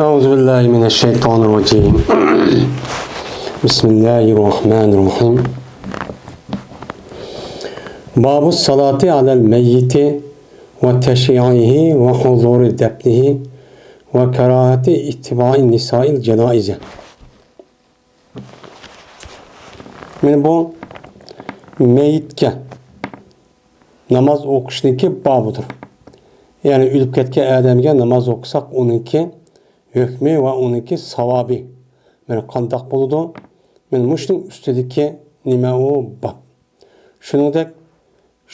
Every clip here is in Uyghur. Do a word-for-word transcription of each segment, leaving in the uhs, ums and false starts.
أعوذ بالله من الشيطان الرجيم. بسم الله الرحمن الرحيم. باب الصلاة على الميت وتشييعه وحضور دفنه وكراهة اتباع النساء الجنائز. مانا بۇ مېيىتكە ناماز ئوقۇشنىڭكى بابىدۇر. يەنى ئۆلۈپ كەتكەن ئادەمگە ناماز ئوقۇساق، ئۇنىڭكى ھۆكمى ۋە ئۇنىڭكى ساۋابى مانا قانداق بولىدۇ؟ مانا مۇشۇنىڭ ئۈستىدىكى نېمە ئۇ باب. شۇنىڭدەك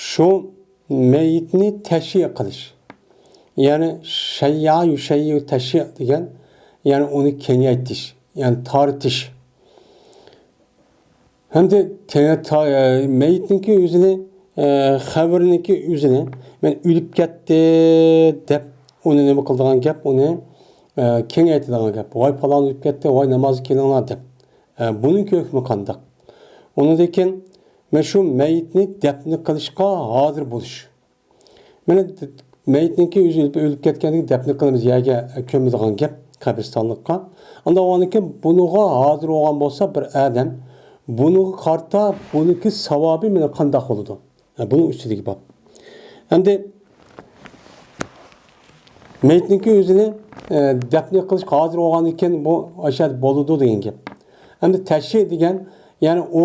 شۇ مېيىتنى تەشيىئ قىلىش. يەنى شەييا يۇشەييىئۇ تەشيىئ دېگەن، يەنى ئۇنى كېڭەيتىش، يەنى تارتىش. ھەمدە تەڭ-، تا-، ئە، مېيىتنىڭكى ئۆزىنى، ئە، قەبرىنىڭكى ئۆزىنى، مەن ئۆلۈپ كەتتى دەپ ئۇنى نېمە قىلىدىغان گەپ، ئۇنى، ئە، كېڭەيتىدىغان گەپ. ۋاي پالان ئۆلۈپ كەتتى، ۋاي نامازغا كېلىڭلار دەپ. ئە، بۇنىڭكى ھۆكمى قانداق؟ ئۇنىڭدىن كېيىن مەن شۇ مەيىتنى دەپنە قىلىشقا ھازىر بولۇش. مانا مەيىتنىڭكى ئۆزى ئۆلۈپ، ئۆلۈپ كەتكەندىن كېيىن دەپنە قىلىمىز يەرگە، كۆمىدىغان گەپ، قەبرىستانلىققا. ئاندىن ئاندىن كېيىن بۇنىڭغا ھازىر بولغان بولسا بىر ئادەم، بۇنىڭغا قارىتا بۇنىڭكى ساۋابى مانا قانداق بولىدۇ؟ ھە، بۇنىڭ ئۈستىدىكى باب. ئەمدى مەيىتنىڭكى ئۆزىنى، ئە، دەپنە قىلىشقا ھازىر بولغاندىن كېيىن بۇ ئاشۇ يەردە بولىدۇ دېگەن گەپ. ئەمدى تەشيىئ دېگەن، يەنى ئۇ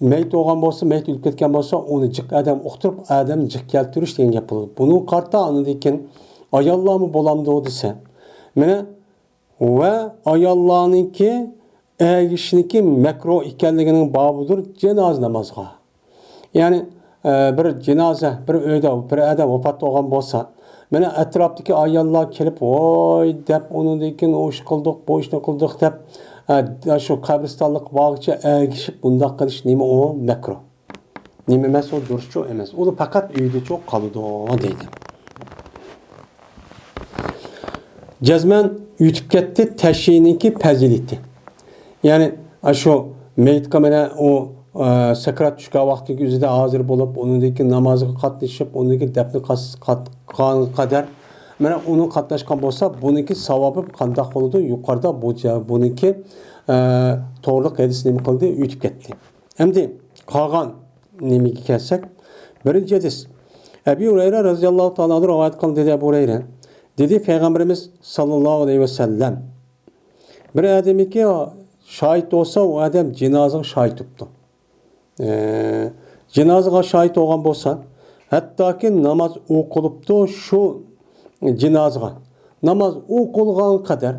مېيىت بولغان بولسا، مېيىت ئۆلۈپ كەتكەن بولسا، ئۇنى جىق ئادەم ئۇقتۇرۇپ، ئادەم جىق كەلتۈرۈش دېگەن گەپ بولىدۇ. بۇنىڭغا قارىتا ئاندىن كېيىن ئاياللارمۇ بولامدۇ دېسە، مانا ۋە ئاياللارنىڭكى ئەگىشىشنىڭكى مەكرۇھ ئىكەنلىكىنىڭ بابىدۇر جانازا نامازغا. يەنى، ئە، بىر جىنازا، بىر ئۆيدە بىر ئادەم ۋاپات بولغان بولسا، مانا ئەتراپتىكى ئاياللار كېلىپ، ۋاي دەپ، ئۇنىڭدىن كېيىن ئۇ ئىش قىلدۇق، بۇ ئىشنى قىلدۇق دەپ، ئە، شۇ قەبرىستانلىققا بارغۇچە ئەگىشىپ، بۇنداق قىلىش نېمە ئۇ؟ مەكرۇھ. نېمە ئەمەس ئۇ؟ دۇرۇسچۇ ئەمەس. ئۇ پەقەت ئۆيدىچۇ قالىدۇ دەيدۇ. جەزمەن ئۆتۈپ كەتتى تەشيىئنىڭكى پەزىلىتى. يەنى، ئاشۇ مېيىتقا مانا ئۇ، ئە، سەكرات چۈشكەن ۋاقتىدىكى ئۆزىدە ھازىر بولۇپ، ئۇنىڭدىن كېيىن نامازىغا قاتنىشىپ، ئۇنىڭدىن كېيىن دەپنە قاس-، قات-، قىلغان قەدەر، مانا ئۇنىڭ قاتناشقان بولسا، بۇنىڭكى ساۋابى قانداق بولىدۇ؟ يۇقىرىدا بۇ جا-، بۇنىڭكى، ئە، توغرىلىق ھەدىس نېمە قىلدى؟ ئۆتۈپ كەتتى. ئەمدى قالغان نېمىگە كەلسەك، بىرىنچى ھەدىس. ئەبى ھۇرەيرە رەزىياللاھۇ تائالا ئەنھۇ رىۋايەت قىلدى، دېدى ئەبۇ ھۇرەيرە. دېدى پەيغەمبىرىمىز ساللاللاھۇ ئەلەيھى ۋەسەللەم، بىر ئادەمكى شاھىت بولسا، ئۇ ئادەم جىنازىغا شاھىت بوپتۇ. ئە، جىنازىغا شاھىت بولغان بولسا، ھەتتاكى ناماز ئوقۇلۇپتۇ شۇ جىنازىغا. ناماز ئوقۇلغان قەدەر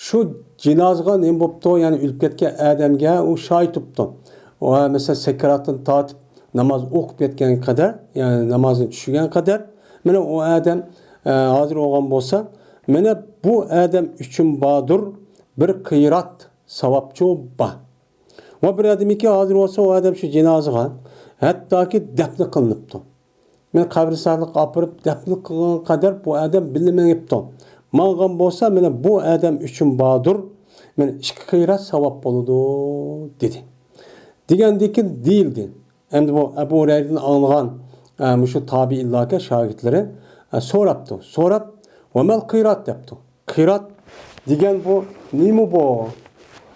شۇ جىنازىغا نېمە بوپتۇ؟ يەنى ئۆلۈپ كەتكەن ئادەمگە ئۇ شاھىت بوپتۇ. ۋە مەسىلەن، سەكراتتىن تارتىپ ناماز ئوقۇپ كەتكەن قەدەر، يەنى نامازدىن چۈشكەن قەدەر، مانا ئۇ ئادەم، ئە، ھازىر بولغان بولسا، مانا بۇ ئادەم ئۈچۈن باردۇر بىر قىرات ساۋابچۇ بار. ۋە بىر ئادەمكى ھازىر بولسا، ئۇ ئادەم شۇ جىنازىغا ھەتتاكى دەپنە قىلىنىپتۇ. مەن قەبرىستانلىققا ئاپىرىپ دەپنە قىلغان قەدەر بۇ ئادەم بىللە مېڭىپتۇ. ماڭغان بولسا، مانا بۇ ئادەم ئۈچۈن باردۇر، مانا ئىككى قىرات ساۋاب بولىدۇ، دېدى. دېگەندىكىن دېيىلدى. ئەمدى بۇ ئەبۇ ھۇرەيرىدىن ئاڭلىغان، ئە، مۇشۇ تابىئىنلاركەن شاگىرتلىرى، ئە، سوراپتۇ. سوراپ، «ۋەمەل قىرات؟» دەپتۇ. قىرات دېگەن بۇ نېمە بۇ؟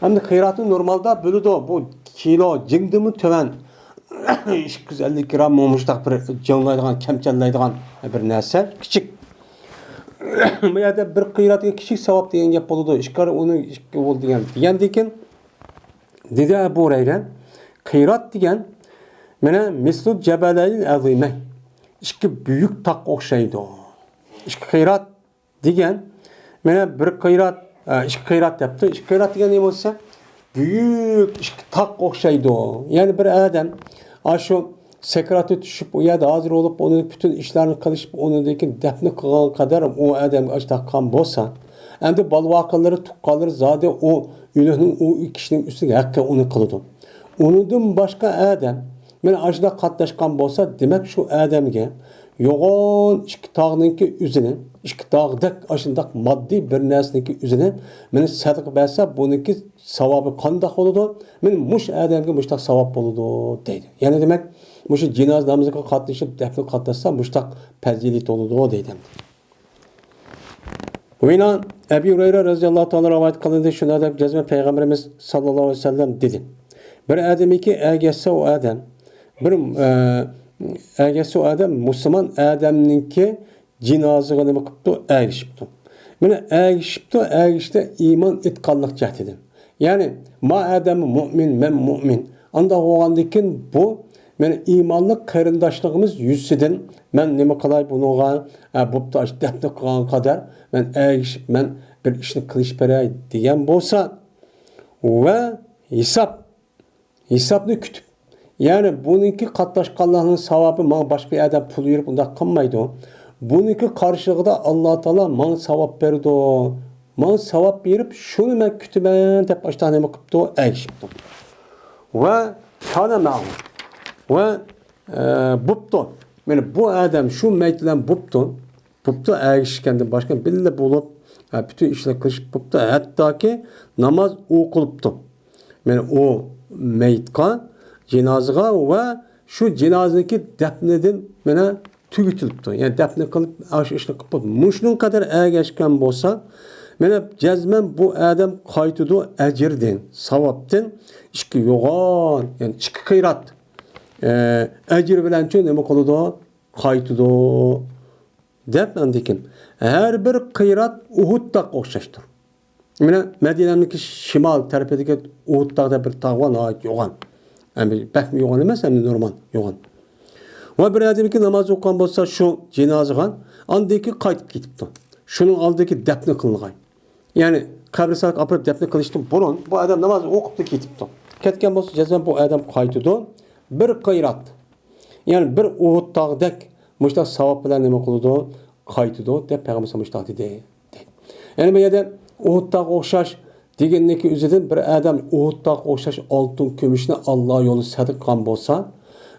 ئەمدى قىراتنى نورمالدا بىلىدۇ. بۇ كىلو جىڭدىنمۇ تۆۋەن. ئىككى يۈز ئەللىك گرام مۇشۇنداق بىر جىڭلايدىغان، كەمچەللەيدىغان بىر نەرسە. كىچىك. بۇ يەردە بىر قىراتقا كىچىك ساۋاب دېگەن گەپ بولىدۇ. ئىككى ئۇنى ئىككى بول دېگەن. دېگەندىكىن دېدى ئەبۇ ھۇرەيرە، قىرات دېگەن مانا مىسلۇ جەبەلەيل ئەزىمەي. ئىككى بۈيۈك تاغقا ئوخشايدۇ. ئىككى قىرات دېگەن، مانا بىر قىرات، ئە، ئىككى قىرات دەپتۇ. ئىككى قىرات دېگەن نېمە بولسا، بۈيۈك ئىككى تاغقا ئوخشايدۇ. يەنى بىر ئادەم ئاشۇ سەكراتى چۈشۈپ، ئۇ يەردە ھازىر بولۇپ، ئۇنى پۈتۈن ئىشلارنى قىلىشىپ، ئۇنىڭدىن كېيىن دەپنە قىلغان قەدەر ئۇ ئادەمگە ئاشۇنداق قىلغان بولسا، ئەمدى بالا-ۋاقىلىرى، تۇغقانلىرى زادى ئۇ ئۆلۈكنىڭ، ئۇ كىشىنىڭ ئۈستىگە ھەققى ئۇنى قىلىدۇ. ئۇنىڭدىن باشقا ئادەم مانا ئاشۇنداق قاتناشقان بولسا، دېمەك، شۇ ئادەمگە يوغان ئىككى تاغنىڭكى ئۆزىنى، ئىككى تاغدەك ئاشۇنداق ماددىي بىر نەرسىنىڭكى ئۆزىنى مانا سەدىقە بەرسە، بۇنىڭكى ساۋابى قانداق بولىدۇ؟ مانا مۇشۇ ئادەمگە مۇشۇنداق ساۋاب بولىدۇ، دەيدۇ. يەنى دېمەك، مۇشۇ جىنازا نامىزىغا قاتنىشىپ، دەپنە قاتناشسا، مۇشۇنداق پەزىلەت بولىدۇ، دەيدۇ. بۇ يەنە ئەبى ھۇرەيرە رەزىياللاھۇ تائالا رىۋايەت قىلىندى، شۇنداق دەپ جەزمەن پەيغەمبىرىمىز ساللاللاھۇ ئەلەيھى ۋەسەللەم دېدى: بىر ئادەمكى ئەگەشسە ئۇ ئادەم، بىر، ئە، ئەگەشسە ئۇ ئادەم مۇسۇلمان ئادەمنىڭكى جىنازىغا نېمە قىپتۇ؟ ئەگىشىپتۇ. مانا ئەگىشىپتۇ، ئەگىشتە ئىمان ئېيتقانلىق جەھەتتىن. يەنى، ما ئادەم مۇئمىن، مەن مۇئمىن. ئانداق بولغاندىكىن بۇ، مەن ئىمانلىق قېرىنداشلىقىمىز يۈزىسىدىن مەن نېمە قىلاي بۇنىڭغا؟ ئە، بوپتۇ، ئاشۇ دەپنە قىلغان قەدەر مەن ئەگىشىپ، مەن بىر ئىشنى قىلىش بېرەي دېگەن بولسا، ۋە ھېساب، ھېسابنى كۈتۈپ، يەنى بۇنىڭكى قاتناشقانلارنىڭ ساۋابى ماڭا باشقا بىر ئادەم پۇل بېرىپ ئۇنداق قىلمايدۇ. بۇنىڭكى قارشىلىقىدا ئاللا تائالا ماڭا ساۋاب بېرىدۇ. ماڭا ساۋاب بېرىپ، شۇنى مەن كۈتىمەن دەپ ئاشۇنداق نېمە قىپتۇ؟ ئەگىشىپتۇ. ۋە كان مەئۇ. ۋە، ئە، بوپتۇ. مانا بۇ ئادەم شۇ مەيت بىلەن بوپتۇ. بوپتۇ، ئەگىشكەندىن باشقا بىللە بولۇپ، ئە، پۈتۈن ئىشلار قىلىشىپ بوپتۇ. ھەتتاكى ناماز ئوقۇلۇپتۇ. مانا ئۇ مەيتقا، جىنازىغا ۋە شۇ جىنازىنىڭكى دەپنىدىن مانا تۈگىتىلىپتۇ. يەنى دەپنە قىلىپ، ئاشۇ ئىشنى قىلىپ بولدى. مۇشۇنىڭ قەدەر ئەگەشكەن بولسا، مانا جەزمەن بۇ ئادەم قايتىدۇ ئەجىردىن، ساۋابتىن ئىككى يوغان، يەنى ئىككى قىرات، ئە، ئەجىر بىلەنچۇ نېمە قىلىدۇ؟ قايتىدۇ. دەپ ئاندىن كېيىن، ھەر بىر قىرات ئۇھۇد تاغقا ئوخشاشتۇر. مانا مەدىنەنىڭكى شىمال تەرىپىدىكى ئۇھۇد تاغ دەپ بىر تاغ بار، ناھايىتى يوغان. ئەمدى بەكمۇ يوغان ئەمەس، ئەمدى نورمال يوغان. ۋە بىر ئادەمكى ناماز ئوقۇغان بولسا شۇ جىنازىغا، ئاندىن كېيىن قايتىپ كېتىپتۇ. شۇنىڭ ئالدىدىكى دەپنە قىلىنغان. يەنى قەبرىستانغا ئاپىرىپ دەپنە قىلىشتىن بۇرۇن بۇ ئادەم ناماز ئوقۇپلا كېتىپتۇ. كەتكەن بولسا جەزمەن بۇ ئادەم قايتىدۇ. بىر قىرات. يەنى بىر ئۇھۇد تاغدەك مۇشۇنداق ساۋاب بىلەن نېمە قىلىدۇ؟ قايتىدۇ، دەپ پەيغەمبەر مۇشۇنداق دېدى. يەنى بۇ يەردە ئۇھۇد تاغقا ئوخشاش دېگەننىڭكى ئۆزىدىن بىر ئادەم ئۇھۇد تاغقا ئوخشاش ئالتۇن، كۈمۈشنى ئاللا يولىدا سەدىقە قىلغان بولسا،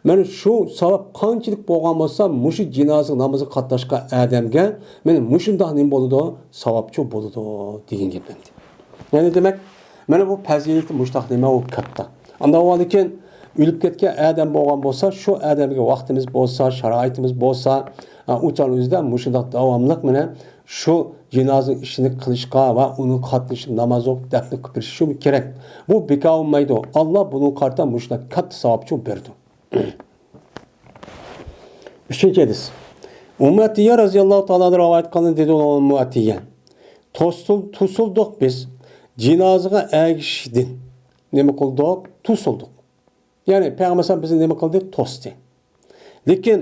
مانا شۇ ساۋاب قانچىلىك بولغان بولسا، مۇشۇ جىنازا نامىزىغا قاتناشقان ئادەمگە مانا مۇشۇنداق نېمە بولىدۇ؟ ساۋابچۇ بولىدۇ، دېگەن گەپ ئەمدى. يەنى دېمەك، مانا بۇ پەزىلىتى مۇشۇنداق نېمە ئۇ كاتتا. ئانداق بولغاندىكىن ئۆلۈپ كەتكەن ئادەم بولغان بولسا، شۇ ئادەمگە ۋاقتىمىز بولسا، شارائىتىمىز بولسا، ئا، ئۇ چاغنىڭ ئۆزىدە مۇشۇنداق داۋاملىق مانا شۇ جىنازا ئىشىنى قىلىشقا ۋە ئۇنىڭ قاتنىشىپ ناماز ئوقۇپ دەپنە قىلىپ بېرىشى كېرەك. بۇ بىكار بولمايدۇ. ئاللا بۇنىڭغا قارىتا مۇشۇنداق كاتتا ساۋابچۇ بېرىدۇ. ئۈچىنچى ھەدىس. ئۇممۇ ئەتىيە رەزىياللاھۇ تائالا ئەنھا رىۋايەت قىلغان دېدى ئۇممۇ ئەتىيە. توسۇل-، توسۇلدۇق بىز جىنازىغا ئەگىشىشتىن. نېمە قىلدۇق؟ توسۇلدۇق. يەنى پەيغەمبەر بىزنى نېمە قىلدى؟ توستى. لېكىن،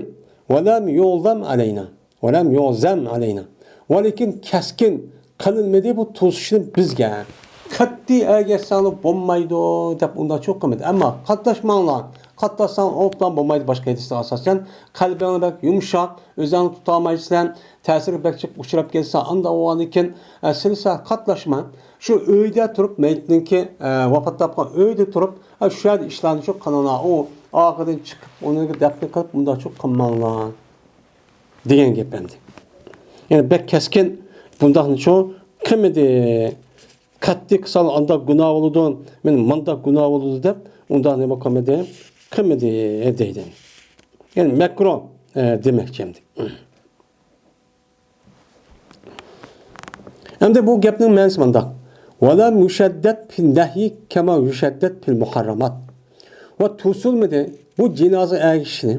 ۋەلەم يۇغزەم ئەلەينا. ۋەلەم يۇغزەم ئەلەينا. ۋە لېكىن كەسكىن قىلىنمىدى بۇ توسۇشنى بىزگە. قەتئىي ئەگەشسەڭلار بولمايدۇ دەپ ئۇنداق چوق قىلمىدى. ئەمما قاتناشماڭلار، قاتناشساڭ ئوبدان بولمايدۇ باشقا ھەدىسلەرگە ئاساسەن. قەلبىڭلار بەك يۇمشاق، ئۆزۈڭنى تۇتالمايسەن، تەسىرگە بەك جىق ئۇچراپ كەتسەڭ، ئانداق بولغاندىن كېيىن، ئە، سىلسە قاتناشما. شۇ ئۆيدە تۇرۇپ مەيتنىڭكى، ئە، ۋاپات تاپقان ئۆيدە تۇرۇپ، ئە، شۇ يەردە ئىشلارنى شۇ قىلىڭلار. ئۇ ئارقىدىن چىقىپ، ئۇنى دەپنە قىلىپ، ئۇنداق شۇ قىلماڭلار. دېگەن گەپ ئەمدى. يەنى بەك كەسكىن بۇنداقنى شۇ قىلمىدى. قەتئىي قىلساڭ ئانداق گۇناھ بولىدۇ، مەن مانداق گۇناھ بولىدۇ دەپ ئۇنداق نېمە قىلمىدى، قىلمىدى دەيدۇ. يەنى مەكرۇھ، ئە، دېمەكچى ئەمدى. ئەمدى بۇ گەپنىڭ مەنىسى مۇنداق. ۋەلەم يۇشەددەت فىن نەھيى كەما يۇشەددەت فىل مۇھەررەمات. ۋە توسۇلمىدى بۇ جىنازا ئەگىشىشنى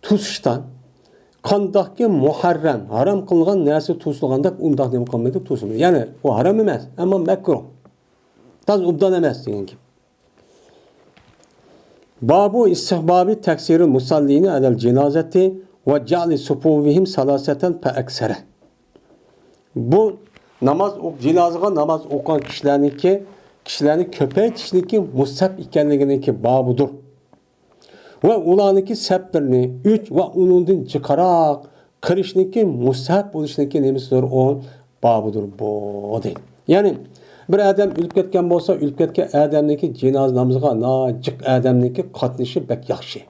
توسۇشتا، قانداقكى مۇھەررەم، ھارام قىلغان نەرسە توسۇلغاندەك ئۇنداق نېمە قىلمىدى، توسۇلمىدى. يەنى بۇ ھارام ئەمەس، ئەمما مەكرۇھ. تازا ئوبدان ئەمەس دېگەن گەپ. بابۇ ئىستىھبابى تەكسىرىل مۇسەللىنى ئەلەل جىنازەتى ۋە جەئلى سۇپۇۋىھىم سالاسەتەن فەئەكسەرە. بۇ ناماز ئوق-، جىنازىغا ناماز ئوقۇغان كىشىلەرنىڭكى، كىشىلەرنى كۆپەيتىشنىڭكى مۇستەھەب ئىكەنلىكىنىڭكى بابىدۇر. ۋە ئۇلارنىڭكى سەپلىرىنى ئۈچ ۋە ئۇنىڭدىن جىقراق قىلىشنىڭكى مۇستەھەب بولۇشنىڭكى نېمىسىدۇر ئۇ؟ بابىدۇر بۇ دەيدۇ. يەنى بىر ئادەم ئۆلۈپ كەتكەن بولسا، ئۆلۈپ كەتكەن ئادەمنىڭكى جىنازا نامىزىغا ناجىق ئادەمنىڭكى قاتنىشى بەك ياخشى.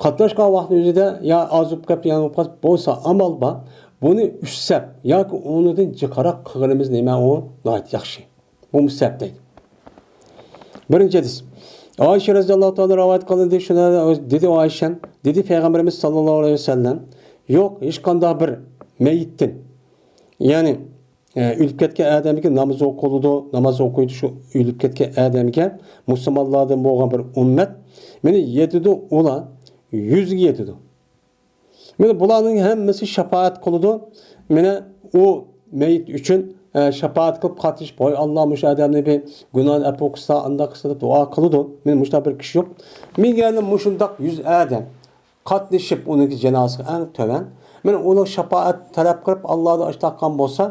قاتناشقان ۋاقتى ئۆزىدە يا ئاز بولۇپ قېلىپ، يا بولۇپ قالسا بولسا ئامال بار. بۇنى ئۈچ سەپ ياكى ئۇنىڭدىن جىقراق قىلغىنىمىز نېمە ئۇ؟ ناھايىتى ياخشى. بۇ مۇستەھەب دەيدۇ. بىرىنچى ھەدىس. ئائىشە رەزىياللاھۇ تائالا رىۋايەت قىلىندى، شۇنى دېدى ئائىشە، دېدى پەيغەمبىرىمىز ساللاللاھۇ ئەلەيھى ۋەسەللەم، يوق، ھېچقانداق بىر مەيىتتىن، يەنى ئە، ئۆلۈپ كەتكەن ئادەمگە ناماز ئوقۇلىدۇ، ناماز ئوقۇيدۇ شۇ ئۆلۈپ كەتكەن ئادەمگە، مۇسۇلمانلاردىن بولغان بىر ئۈممەت. مانا يېتىدۇ ئۇلار، يۈزگە يېتىدۇ. مانا بۇلارنىڭ ھەممىسى شاپائەت قىلىدۇ. مانا ئۇ مەيىت ئۈچۈن، ئە، شاپائەت قىلىپ قاتنىشىپ، ۋاي ئاللا، مۇشۇ ئادەمنى بىر گۇناھىنى ئەپۇ قىلسا، ئانداق قىلسا دەپ دۇئا قىلىدۇ. مانا مۇشۇنداق بىر كىشى يوق. مەن يەنە مۇشۇنداق يۈز ئادەم قاتنىشىپ، ئۇنىڭكى جانازىسىگە ئەڭ تۆۋەن. مانا ئۇنىڭ شاپائەت تەلەپ قىلىپ، ئاللادىن ئاشتاققان بولسا،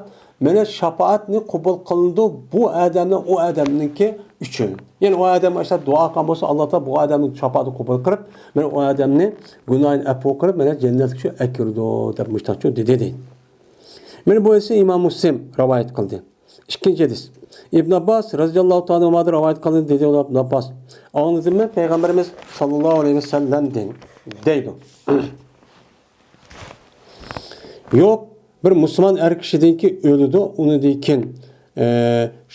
مانا شاپائەتنى قوبۇل قىلىنىدۇ بۇ ئادەمنىڭ ئۇ ئادەمنىڭكى ئۈچۈن. يەنى ئۇ ئادەم ئاشتاق دۇئا قىلغان بولسا، ئاللا تائالا بۇ ئادەمنىڭ شاپائىتىنى قوبۇل قىلىپ، مانا ئۇ ئادەمنى گۇناھىنى ئەپۇ قىلىپ، مانا جەننەتكە شۇ ئەكىرىدۇ دەپ مۇشتاق شۇ دېدى دەيدۇ. مانا بۇ ئىسى ئىمام مۇسلىم رىۋايەت قىلدى. ئىككىنچى ھەدىس. ئىبن ئابباس رەزىياللاھۇ تائالا ئەنھۇمادىن رىۋايەت قىلىندى، دېدى ئىبن ئابباس، ئاڭلىدىممۇ پەيغەمبىرىمىز ساللاللاھۇ ئەلەيھى ۋەسەللەمدىن دەيدۇ. يوق، بىر مۇسۇلمان ئەر كىشىدىنكى ئۆلىدۇ، ئۇنىڭدىن كېيىن، ئە،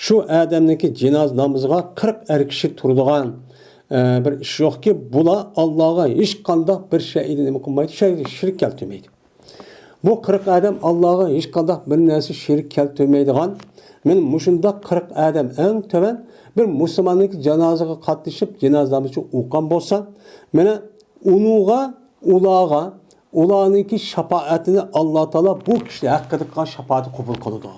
شۇ ئادەمنىڭكى جىنازا نامىزىغا قىرىق ئەر كىشى تۇرىدىغان، ئە، بىر ئىش يوقكى، بۇلار ئاللاغا ھېچقانداق بىر شەيئىنى نېمە قىلمايدۇ، شەي-، شېرىك كەلتۈرمەيدۇ. بۇ قىرىق ئادەم ئاللاغا ھېچقانداق بىر نەرسە شېرىك كەلتۈرمەيدىغان، مانا مۇشۇنداق قىرىق ئادەم ئەڭ تۆۋەن بىر مۇسۇلماننىڭكى جانازىغا قاتنىشىپ، جىنازا نامىزى ئوقۇغان بولسا، مانا ئۇنىڭغا، ئۇلارغا، ئۇلارنىڭكى شاپائەتىنى ئاللا تائالا بۇ كىشى ھەققىدە قىلغان شاپائەتنى قوبۇل قىلىدۇ.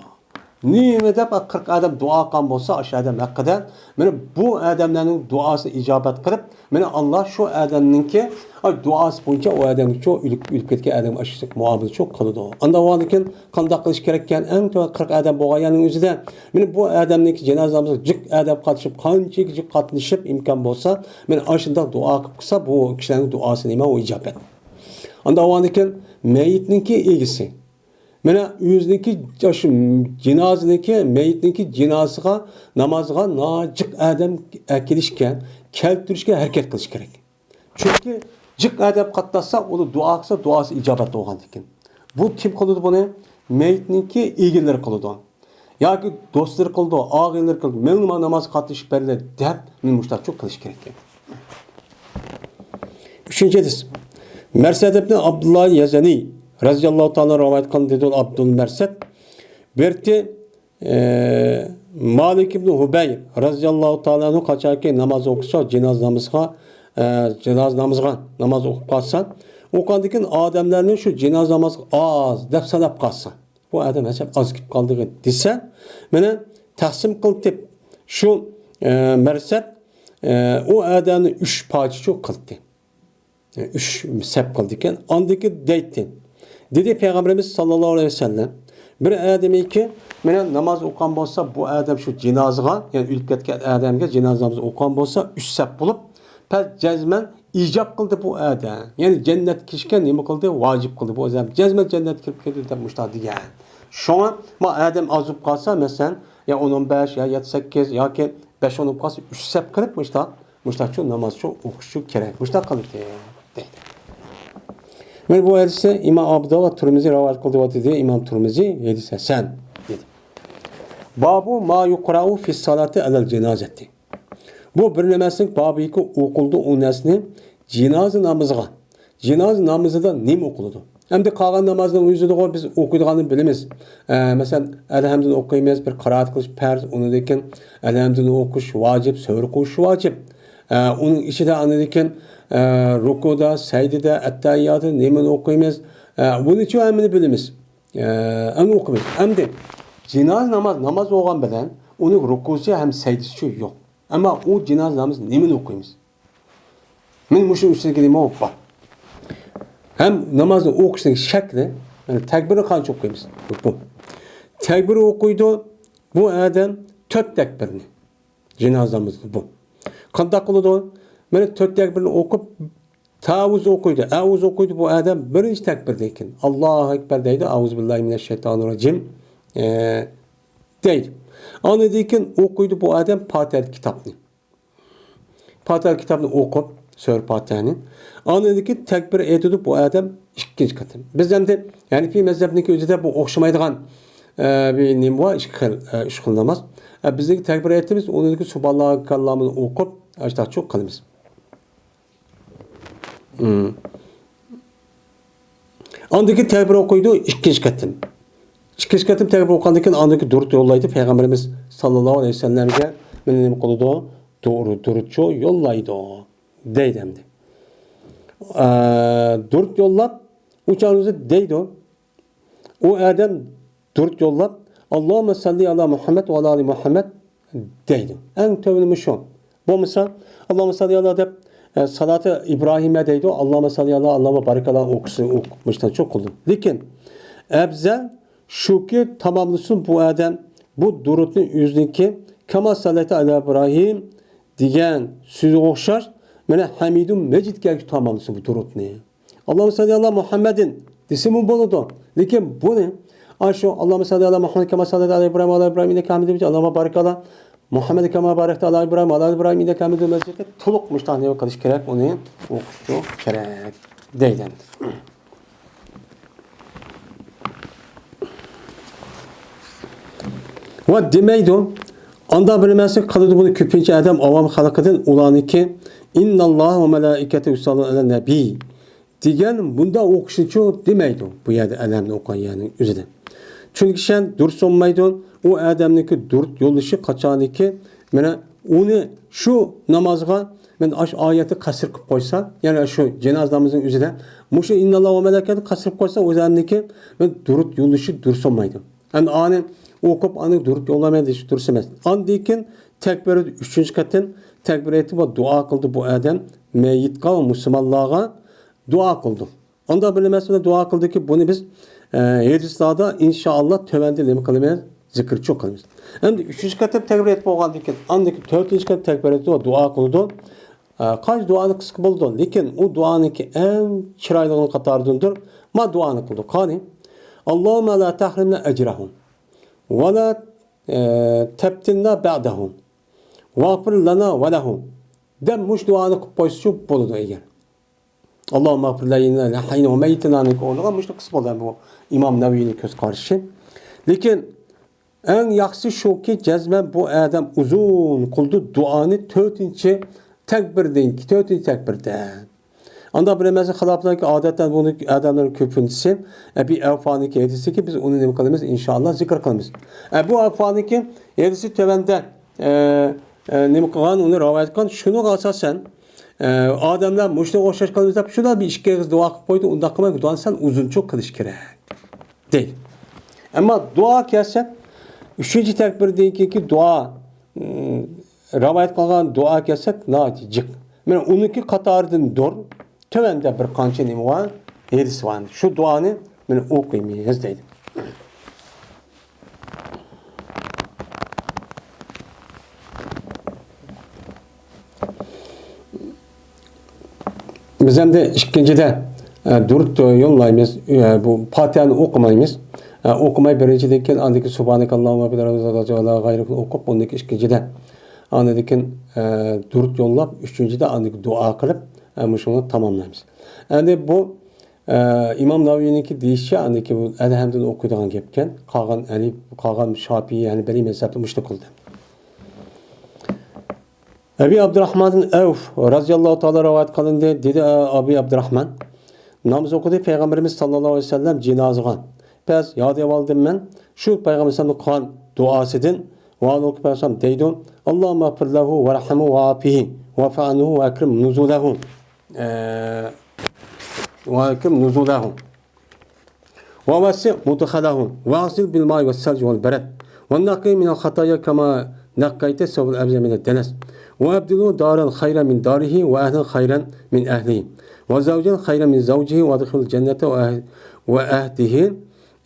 نېمە دەپ قىرىق ئادەم دۇئا قىلغان بولسا، ئاشۇ ئادەم ھەققىدە، مانا بۇ ئادەملەرنىڭ دۇئاسىنى ئىجابەت قىلىپ، مانا ئاللا شۇ ئادەمنىڭكى، ئاي، دۇئاسى بويىچە ئۇ ئادەمگە شۇ ئۆلۈپ، ئۆلۈپ كەتكەن ئادەمگە ئاشۇ مۇئامىلە شۇ قىلىدۇ. ئاندىن بولغاندىكىن قانداق قىلىش كېرەككەن؟ ئەڭ تۆۋەن قىرىق ئادەم بولغان يەرنىڭ ئۆزىدە، مانا بۇ ئادەمنىڭكى جىنازا نامىزىغا جىق ئادەم قاتنىشىپ، قانچىلىك جىق قاتنىشىپ ئىمكان بولسا، مانا ئاشۇنداق دۇئا قىلىپ قىلسا، بۇ كىشىلەرنىڭ دۇئاسى نېمە؟ ئۇ ئىجابەت. ئاندىن بولغاندىكىن مەيىتنىڭكى ئىگىسى، مانا ئۆزىنىڭكى شۇ جىنازىنىڭكى، مەيىتنىڭكى جىنازىسىغا، نامازىغا ناھايىتى جىق ئادەم ئەكېلىشكە، كەلتۈرۈشكە ھەرىكەت قىلىش كېرەك. چۈنكى جىق ئادەم قاتناشسا، ئۇنىڭ دۇئا قىلسا، دۇئاسى ئىجابەت بولغاندىكىن. بۇ كىم قىلىدۇ بۇنى؟ مەيىتنىڭكى ئىگىلىرى قىلىدۇ. ياكى دوستلىرى قىلىدۇ، ئاغىنىلىرى قىلىدۇ، مېنىڭ نامازغا قاتنىشىپ بەرلە دەپ، مۇشتاقچۇ قىلىش كېرەك. ئۈچىنچى ھەدىس. مەرسەد ئىبن ئابدۇللا يەزەنى رەزىياللاھۇ تائالا رىۋايەت قىلدى، دېدى ئابدۇل مەرسەد. بىرتى، ئە، مالىك ئىبن ھۇبەي رەزىياللاھۇ تائالا ئەنھۇ قاچانكى ناماز ئوقۇسا، جىنازا نامىزىغا، ئە، جىنازا نامىزىغا ناماز ئوقۇپ قالسا، ئوقۇغاندىن كېيىن ئادەملەرنى شۇ جىنازا نامازغا ئاز دەپ ساناپ قالسا، بۇ ئادەم ھەسەپ ئاز كېلىپ قالدى دېسە، مانا تەقسىم قىلىپ شۇ، ئە، مەرسەد، ئە، ئۇ ئادەمنى ئۈچ پارچىچۇ قىلدى. ئۈچ سەپ قىلدىكەن. ئاندىكى دەيتتى. دېدى پەيغەمبىرىمىز ساللاللاھۇ ئەلەيھى ۋەسەللەم، بىر ئادەمكى مانا ناماز ئوقۇغان بولسا، بۇ ئادەم شۇ جىنازىغا، يەنى ئۆلۈپ كەتكەن ئادەمگە جىنازا نامىزى ئوقۇغان بولسا، ئۈچ سەپ بولۇپ، پەس جەزمەن ئىجاب قىلدى بۇ ئادەم. يەنى جەننەتكە كىرىشكە نېمە قىلدى؟ ۋاجىپ قىلدى. بۇ ئادەم جەزمەن جەننەتكە كىرىپ كېتىدۇ دەپ مۇشۇنداق دېگەن. شۇڭا ما ئادەم ئاز بولۇپ قالسا، مەسىلەن، يا ئون، ئون بەش، يا يەتتە، سەككىز ياكى بەش، ئون بولۇپ قالسا، ئۈچ سەپ قىلىپ مۇشۇنداق مۇشتاقچۇ نامازچۇ ئوقۇشچۇ كېرەك. مۇشتاق قىلدى دەيدۇ. مانا بۇ ھەدىسنى ئىمام ئابۇ داۋۇد ۋە تۇرمىزى رىۋايەت قىلدى ۋە دېدى، ئىمام تۇرمىزى ھەدىس ھەسەن دېدى. بابۇ ما يۇقرائۇ فىس سالاتى ئەلەل جىنازەتى. بۇ بىر نەرسىنىڭ بابىكى ئوقۇلدى ئۇ نەرسىنى جىنازا نامىزىغا. جىنازا نامىزىدا نېمە ئوقۇلىدۇ؟ ئەمدى قالغان نامازنىڭ ئۆزىدىغۇ بىز ئوقۇيدىغاننى بىلىمىز. ئە، مەسىلەن، ئەلھەمدۇنى ئوقۇيمىز، بىر قىرائەت قىلىش پەرز، ئۇنىڭدىن كېيىن ئەلھەمدۇنى ئوقۇش ۋاجىپ، سۈرە قويۇش ۋاجىپ. ئە، ئۇنىڭ ئىچىدە ئاندىن كېيىن، ئە، رۇكۇدا، سەجدىدە، ئەتتەھىياتتا نېمىنى ئوقۇيمىز؟ ئە، بۇنىچۇ ھەممىنى بىلىمىز. ئە، ئەمدى ئوقۇيمىز. ئەمدى جىنازا ناماز، ناماز بولغان بىلەن ئۇنىڭ رۇكۇسى ھەم سەجدىسىچۇ يوق. ئەمما ئۇ جىنازا نامىزى نېمىنى ئوقۇيمىز؟ مەن مۇشۇ ئۈستىدىكى نېمە بار؟ ھەم نامازنى ئوقۇشنىڭ شەكلى، يەنى تەكبىرنى قانچە ئوقۇيمىز؟ بۇ. تەكبىر ئوقۇيدۇ بۇ ئادەم تۆت تەكبىرنى. جىنازا نامىزىدا بۇ. قانداق قىلىدۇ؟ مانا تۆت تەكبىرنى ئوقۇپ، تەئەۋۋۇز ئوقۇيدۇ. ئەئۇز ئوقۇيدۇ بۇ ئادەم بىرىنچى تەكبىردىن كېيىن. ئاللاھۇ ئەكبەر دەيدۇ. ئەئۇزۇ بىللاھى مىنەششەيتانىررەجىم، ئە، دەيدۇ. ئاندىن كېيىن ئوقۇيدۇ بۇ ئادەم پاتىھە كىتابنى. پاتىھە كىتابنى ئوقۇپ، سۈرە پاتىھەنى. ئاندىن كېيىن تەكبىر ئېيتىدۇ بۇ ئادەم ئىككىنچى قېتىم. بىز ئەمدى ھەنىفىي مەزھەپنىڭكى ئۆزىدە بۇ ئوخشىمايدىغان، ئە، بىر نېمە بار، ئىككى خىل، ئە، ئۈچ خىل ناماز. ئە، بىزنىڭكى تەكبىر ئېيتىمىز، ئۇنىڭدىن كېيىن سۇبھاناللاھى كاللامىنى ئوقۇپ، ئاشتاقچۇ قىلىمىز. مم. ئاندىن كېيىن تەكبىر ئوقۇيدۇ، ئىككىنچى قېتىم. ئىككىنچى قېتىم تەكرار ئوقۇغاندىن كېيىن ئاندىن كېيىن دۇرۇت يوللايدۇ پەيغەمبىرىمىز ساللاللاھۇ ئەلەيھى ۋەسەللەمگە. مېنى نېمە قىلىدۇ؟ دۇر-، دۇرۇتچۇ يوللايدۇ دەيدۇ ئەمدى. ئە، دۇرۇت يوللاپ، ئۇ چاغدا دەيدۇ. ئۇ ئادەم دۇرۇت يوللاپ، «ئاللاھۇممە سەللى ئالا مۇھەممەد ۋە ئالا ئالى مۇھەممەد» دەيدۇ. ئەڭ تۆۋىنى مۇشۇ. بولمىسا، «ئاللاھۇممە سەللى ئالا» دەپ، ئە، سالاتى ئىبراھىمە دەيدۇ. «ئاللاھۇممە سەللى ئالا، ئاللاھۇممە بارىك ئالا» ئوقۇسى، ئوق-، مۇشۇنداق چوق قىلىدۇ. لېكىن ئەۋزەل شۇكى، تاماملىسۇن بۇ ئادەم بۇ دۇرۇتنى ئۆزىنىڭكى «كەما سەللەيتە ئالا ئىبراھىم» دېگەن سۆزىگە ئوخشاش، مانا «ھەمىدۇم مەجىد» كەلگۈچە تاماملىسۇن بۇ دۇرۇتنى. «ئاللاھۇممە سەللى ئالا مۇھەممەدىن» دېسىمۇ بولىدۇ. لېكىن بۇنى، ئاشۇ «ئاللاھۇممە سەللى ئالا مۇھەممەد كەما سەللەيتە ئالا ئىبراھىم ۋە ئالا ئىبراھىم ئىننەكە ھەمىدۇم مەجىد. ئاللاھۇممە بارىك ئالا مۇھەممەد كەما بارەكتە ئالا ئىبراھىم ۋە ئالا ئىبراھىم ئىننەكە ھەمىدۇم مەجىد» دەپ تولۇق مۇشۇنداق نېمە قىلىش كېرەك، ئۇنى ئوقۇشچۇ كېرەك دەيدۇ. ۋە دېمەيدۇ. ئاندا بىر نېمىسى قىلىدۇ بۇنى كۆپىنچە ئادەم ئاۋام خەلقىدىن ئۇلارنىڭكى «ئىنناللاھە ۋە مەلائىكەتەھۇ يۇسەللۇنە ئەلەن نەبىي» دېگەن بۇنداق ئوقۇشنىچۇ دېمەيدۇ بۇ يەردە ئەلەمنى ئوقۇغان يەرنىڭ ئۆزىدە. چۈنكى شەن دۇرۇس بولمايدۇ. ئۇ ئادەمنىڭكى دۇرۇت يوللىشى قاچانكى، مانا ئۇنى شۇ نامازغا، مانا ئاشۇ ئايەتنى قەسر قىلىپ قويسا، يەنى شۇ جانازا نامىزىنىڭ ئۆزىدە مۇشۇ «ئىنناللاھە ۋە مەلائىكەتەھۇ» قەسر قىلىپ قويسا، ئۇ ئادەمنىڭكى، مانا، دۇرۇت يوللىشى دۇرۇس بولمايدۇ. ئەمدى ئانى ئوقۇپ، ئانى دۇرۇت يوللىماي دېيىش دۇرۇس ئەمەس. ئاندىن كېيىن تەكبىر ئۈچىنچى قېتىم تەكبىر ئېيتىپ ۋە دۇئا قىلدى بۇ ئادەم مەييىتقە ۋە مۇسۇلمانلارغا دۇئا قىلدى. ئاندا بىر نېمىسى بىلەن دۇئا قىلدىكى، بۇنى بىز، ئە، ھەدىسلاردا ئىنشائاللا تۆۋەندە نېمە قىلىمىز؟ زىكىرچۇ قىلىمىز. ئەمدى ئۈچىنچى قېتىم تەكبىر ئېيتىپ بولغاندىن كېيىن، ئاندىن كېيىن تۆتىنچى قېتىم تەكبىر ئېيتىدۇ، دۇئا قىلىدۇ. ئە، قايسى دۇئانى قىلسا بولىدۇ، لېكىن ئۇ دۇئانىڭكى ئەڭ چىرايلىقىنىڭ قاتارىدىندۇر. ما دۇئانى قىلىدۇ. قانى، «ئاللاھۇممە لا تەھرىمنا ئەجرەھۇ ۋە لا، ئە، تەپتىننا بەئدەھۇ ۋەغفىر لەنا ۋە لەھۇ» دەپ مۇشۇ دۇئانى قىلىپ قويسىچۇ بولىدۇ ئەگەر. «ئاللاھۇممە ئىغفىر لەنا ۋە لىھەييىنا ۋە مەييىتىنانىڭ» ئورنىغا مۇشۇنى قىلسا بولىدۇ. بۇ ئىمام نەۋەۋىنىڭ كۆز قارىشى. لېكىن ئەڭ ياخشىسى شۇكى، جەزمەن بۇ ئادەم ئۇزۇن قىلدى دۇئانى تۆتىنچى تەكبىردىن، تۆتىنچى تەكبىردە. ئاندا بىر نېمىسى خىلاپلايكى، ئادەتتە بۇنى ئادەملەر كۆپىنچىسى ئەبى ئەۋفانىڭكى ھەدىسىكى، بىز ئۇنى نېمە قىلىمىز؟ ئىنشائاللا زىكىر قىلىمىز. ئەبۇ ئەۋفانىڭكى ھەدىسى تۆۋەندە، ئە، ئە، نېمە قىلغان، ئۇنى رىۋايەت قىلغان، شۇنىڭغا ئاساسەن، ئە، ئادەملەر مۇشۇنىڭغا ئوخشاش قىلىمىز دەپ، شۇنداق بىر ئىككى ئېغىز دۇئا قىلىپ قويدى، ئۇنداق قىلماي، دۇئانى سەل ئۇزۇنچە قىلىش كېرەك دەيدۇ. ئەمما دۇئا كەلسە، ئۈچىنچى تەكبىردىن كېيىنكى دۇئا، ئىم، رىۋايەت قىلغان دۇئا كەلسەك، ناھايىتى جىق. مانا ئۇنىڭكى قاتارىدىندۇر، تۆۋەندە بىر قانچە نېمە بار، ھەدىس بار. شۇ دۇئانى مانا ئوقۇيمىز دەيدۇ. بىز ئەمدى ئىككىنچىدە، ئە، دۇرۇت يوللايمىز. ئە، بۇ پاتىھەنى ئوقۇمايمىز. ئە، ئوقۇماي بىرىنچىدىن كېيىن ئاندىن كېيىن سۇبھانەكاللاھۇممە ۋە بىھەمدىكە غەيرىكنى ئوقۇپ، ئۇندىن كېيىن ئىككىنچىدە. ئاندىن كېيىن، ئە، دۇرۇت يوللاپ، ئۈچىنچىدە ئاندىن كېيىن دۇئا قىلىپ، ئە، مۇشۇنى تاماملايمىز. ئەمدى بۇ، ئە، ئىمام نەۋەۋىنىڭكى دېيىشىچە، ئاندىن كېيىن بۇ ئەلھەمدۇنى ئوقۇيدىغان گەپكەن. قالغان ئەلى، قالغان شاپىئىي، ھەنبەلىي مەزھەپتە مۇشۇنى قىلدى. ئەبى ئابدۇراخماندىن ئەۋف رازىياللاھۇ تائالا رىۋايەت قىلىندى. دېدى، ئە، ئابى ئابدۇراخمان، ناماز ئوقۇدى پەيغەمبىرىمىز ساللاللاھۇ ئەلەيھى ۋەسەللەم جىنازىغا. پەس ياد ئېۋالدىم مەن شۇ پەيغەمبەر ئەلەيھىسسالامنىڭ قىلغان دۇئاسىدىن. ۋە ئۇ پەيغەمبەر ئەلەيھىسسالام دەيدۇ، «ئاللاھۇممە ئىغفىر لەھۇ ۋەرھەمھۇ ۋەئافىھى ۋەئفۇ ئەنھۇ ۋەئەكرىم نۇزۇلەھۇ.» ئە، ۋەئەكرىم نۇزۇلەھۇ. ووسع مدخله واغسله بالماء والثلج والبرد ونقه من الخطايا كما نقيت الثوب الأبيض من الدنس وأبدله دارا خيرا من داره وأهلا خيرا من أهله وزوجا خيرا من زوجه وأدخله الجنة وأه-، وأهده،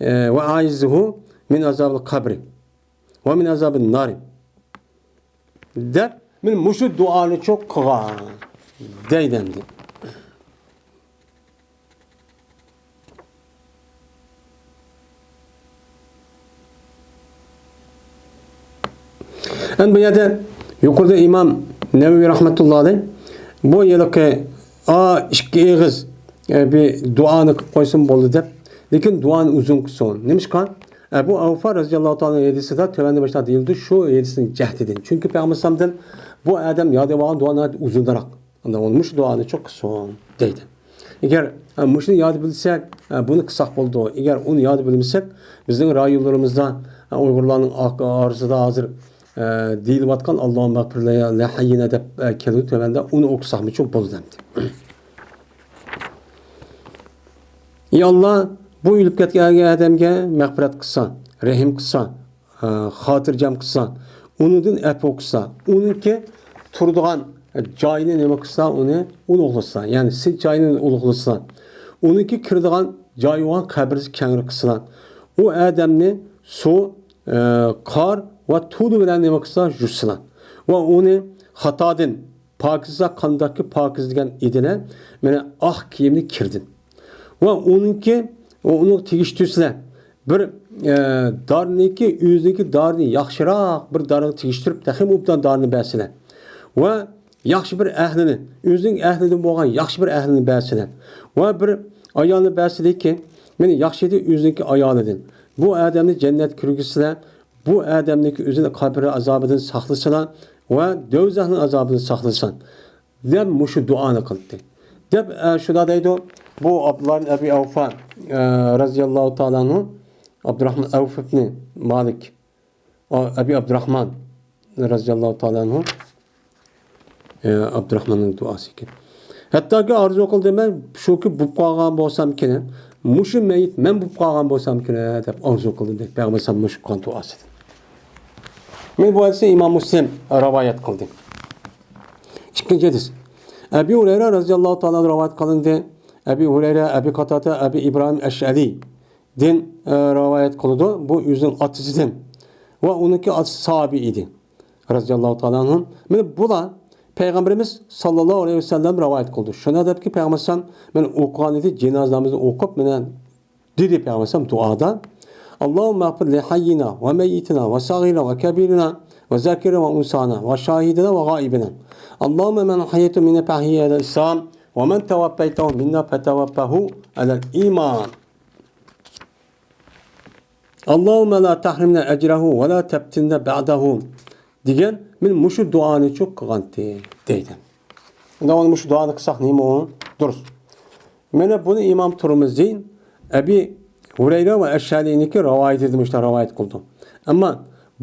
آه، وأعيذه من عذاب القبر ومن عذاب النار دەپ، مانا مۇشۇ دۇئانى چوق قىلغان دەيدۇ ئەمدى. ئەمدى بۇ يەردە يۇقىرىدا ئىمام نەۋەۋى رەھمەتۇللا ئەلەيھ بۇ ھېلىقى ئا، ئىككى ئېغىز، ئە، بىر دۇئانى قىلىپ قويسىمۇ بولدى دەپ، لېكىن دۇئانى ئۇزۇن قىلسۇن. نېمىشقا؟ ئەبۇ ئەۋفا رازىياللاھۇ تائالا ئەنھۇ ھەدىسىدە تۆۋەندە مۇشۇنداق دېيىلدى، شۇ ھەدىسنىڭ جەھىتىدىن. چۈنكى پەيغەمبەر ئەلەيھىسسالامدىن بۇ ئادەم ياد ئېۋالغان دۇئا ناھايىتى ئۇزۇنراق. ئۇندا مۇشۇ دۇئانى چوق قىلسۇن دەيدۇ. ئەگەر، ئە، مۇشۇنى ياد بىلسەك، ئە، بۇنى قىلساق بولىدۇ. ئەگەر ئۇنى ياد بىلمىسەك، بىزنىڭ رايونلىرىمىزدا، ئە، ئۇيغۇرلارنىڭ ئا-، ئارىسىدا ھازىر، ئە، دېيىلىۋاتقان «ئاللاھۇممەغفىر لەھەييىنا» دەپ، ئە، كېلىدۇ تۆۋەندە، ئۇنى ئوقۇساقمۇچۇ بولىدۇ ئەمدى. ئى ئاللا، بۇ ئۆلۈپ كەتكەن ئادەمگە مەغپىرەت قىلسا، رەھىم قىلسا، ئە، خاتىرجەم قىلسا، ئۇنىڭدىن ئەپۇ قىلسا، ئۇنىڭكى تۇرىدىغان جايىنى نېمە قىلسا، ئۇنى ئۇلۇغلىسا، يەنى سىز جايىنى ئۇلۇغلىسا، ئۇنىڭكى كىرىدىغان جايى بولغان قەبرىسى كەڭرى قىلسىلا، ئۇ ئادەمنى سۇ، ئە، قار ۋە تۇل بىلەن نېمە قىلسا، يۇسىلا ۋە ئۇنى خاتادىن پاكىزلا، قانداقكى پاكىز دېگەن ئىدىلە، مانا ئاق كىيىمنى كىردىن. ۋە ئۇنىڭكى، ئۇنىڭغا تېگىشتۈرسىلەر بىر، ئە، دارنىكى، ئۆزىنىڭكى دارىنى ياخشىراق بىر دارغا تېگىشتۈرۈپ، تېخىمۇ ئوبدان دارنى بەرسىلەر. ۋە ياخشى بىر ئەھلىنى، ئۆزىنىڭ ئەھلىدىن بولغان ياخشى بىر ئەھلىنى بەرسىلەر. ۋە بىر ئايالنى بەرسىلەركى، مانا ياخشى ئىدى ئۆزىنىڭكى ئايالىدىن. بۇ ئادەمنى جەننەتكە كىرگۈزسىلەر، بۇ ئادەمنىڭكى ئۆزىنى قەبرە ئازابىدىن ساقلىسىلا ۋە دوزاخنىڭ ئازابىدىن ساقلىسا، دەپ مۇشۇ دۇئانى قىلدى. دەپ، ئە، شۇنداق دەيدۇ، بۇ ئابدۇللا ئىبن ئەبى ئەۋفا، ئە، رەزىياللاھۇ تائالا ئەنھۇ، ئابدۇراھمان ئەۋف ئىبنى مالىك، ئا-، ئەبى ئابدۇراھمان رەزىياللاھۇ تائالا ئەنھۇ، ئە، ئابدۇراھماننىڭ دۇئاسى ئىكەن. ھەتتاكى ئارزۇ قىلدىم مەن، شۇكى بولۇپ قالغان بولسامكىن، مۇشۇ مەيىت مەن بولۇپ قالغان بولسامكىن، دەپ ئارزۇ قىلدىم، دەيدۇ پەيغەمبەر ئەلەيھىسسالام مۇشۇ قىلغان دۇئاسىدىن. مانا بۇ ھەدىسنى ئىمام مۇسلىم رىۋايەت قىلدى. ئىككىنچى ھەدىس. ئەبى ھۇرەيرە رەزىياللاھۇ تائالا ئەنھۇ رىۋايەت قىلىندى. ئەبى ھۇرەيرە، ئەبى قاتادە، ئەبى ئىبراھىم ئەشئەرىدىن، ئە، رىۋايەت قىلىدۇ. بۇ ئۆزىنىڭ ئاتىسىدىن. ۋە ئۇنىڭكى ئاتىسى ساھابىي ئىدى. رەزىياللاھۇ تائالا ئەنھۇم. مانا بۇلار پەيغەمبىرىمىز ساللاللاھۇ ئەلەيھى ۋەسەللەم رىۋايەت قىلدى. شۇنداق دەپكى پەيغەمبەر ئەلەيھىسسالام، مانا ئوقۇغان ئىدى، جىنازا نامىزىنى ئوقۇپ، مانا دېدى پەيغەمبەر ئەلەيھىسسالام دۇئادا، «اللهم اغفر لحينا وميتنا وصغيرنا وكبيرنا وذكرنا وأنثانا وشاهدنا وغائبنا. اللهم من أحييته منا فأحيه على الإسلام ومن توفيته منا فتوفه على الإيمان. اللهم لا تحرمنا أجره ولا تفتنا بعده» دېگەن، مانا مۇشۇ دۇئانىچۇ قىلغانتى، دەيدۇ. ئەمدى مانا مۇشۇ دۇئانى قىلساق نېمە ئۇ؟ دۇرۇس. مانا بۇنى ئىمام تۇرمۇزى ئەبى ھۇرەيرە ۋە ئەشئەرىنىڭكى رىۋايىتىدىن مۇشۇنداق رىۋايەت قىلدى. ئەمما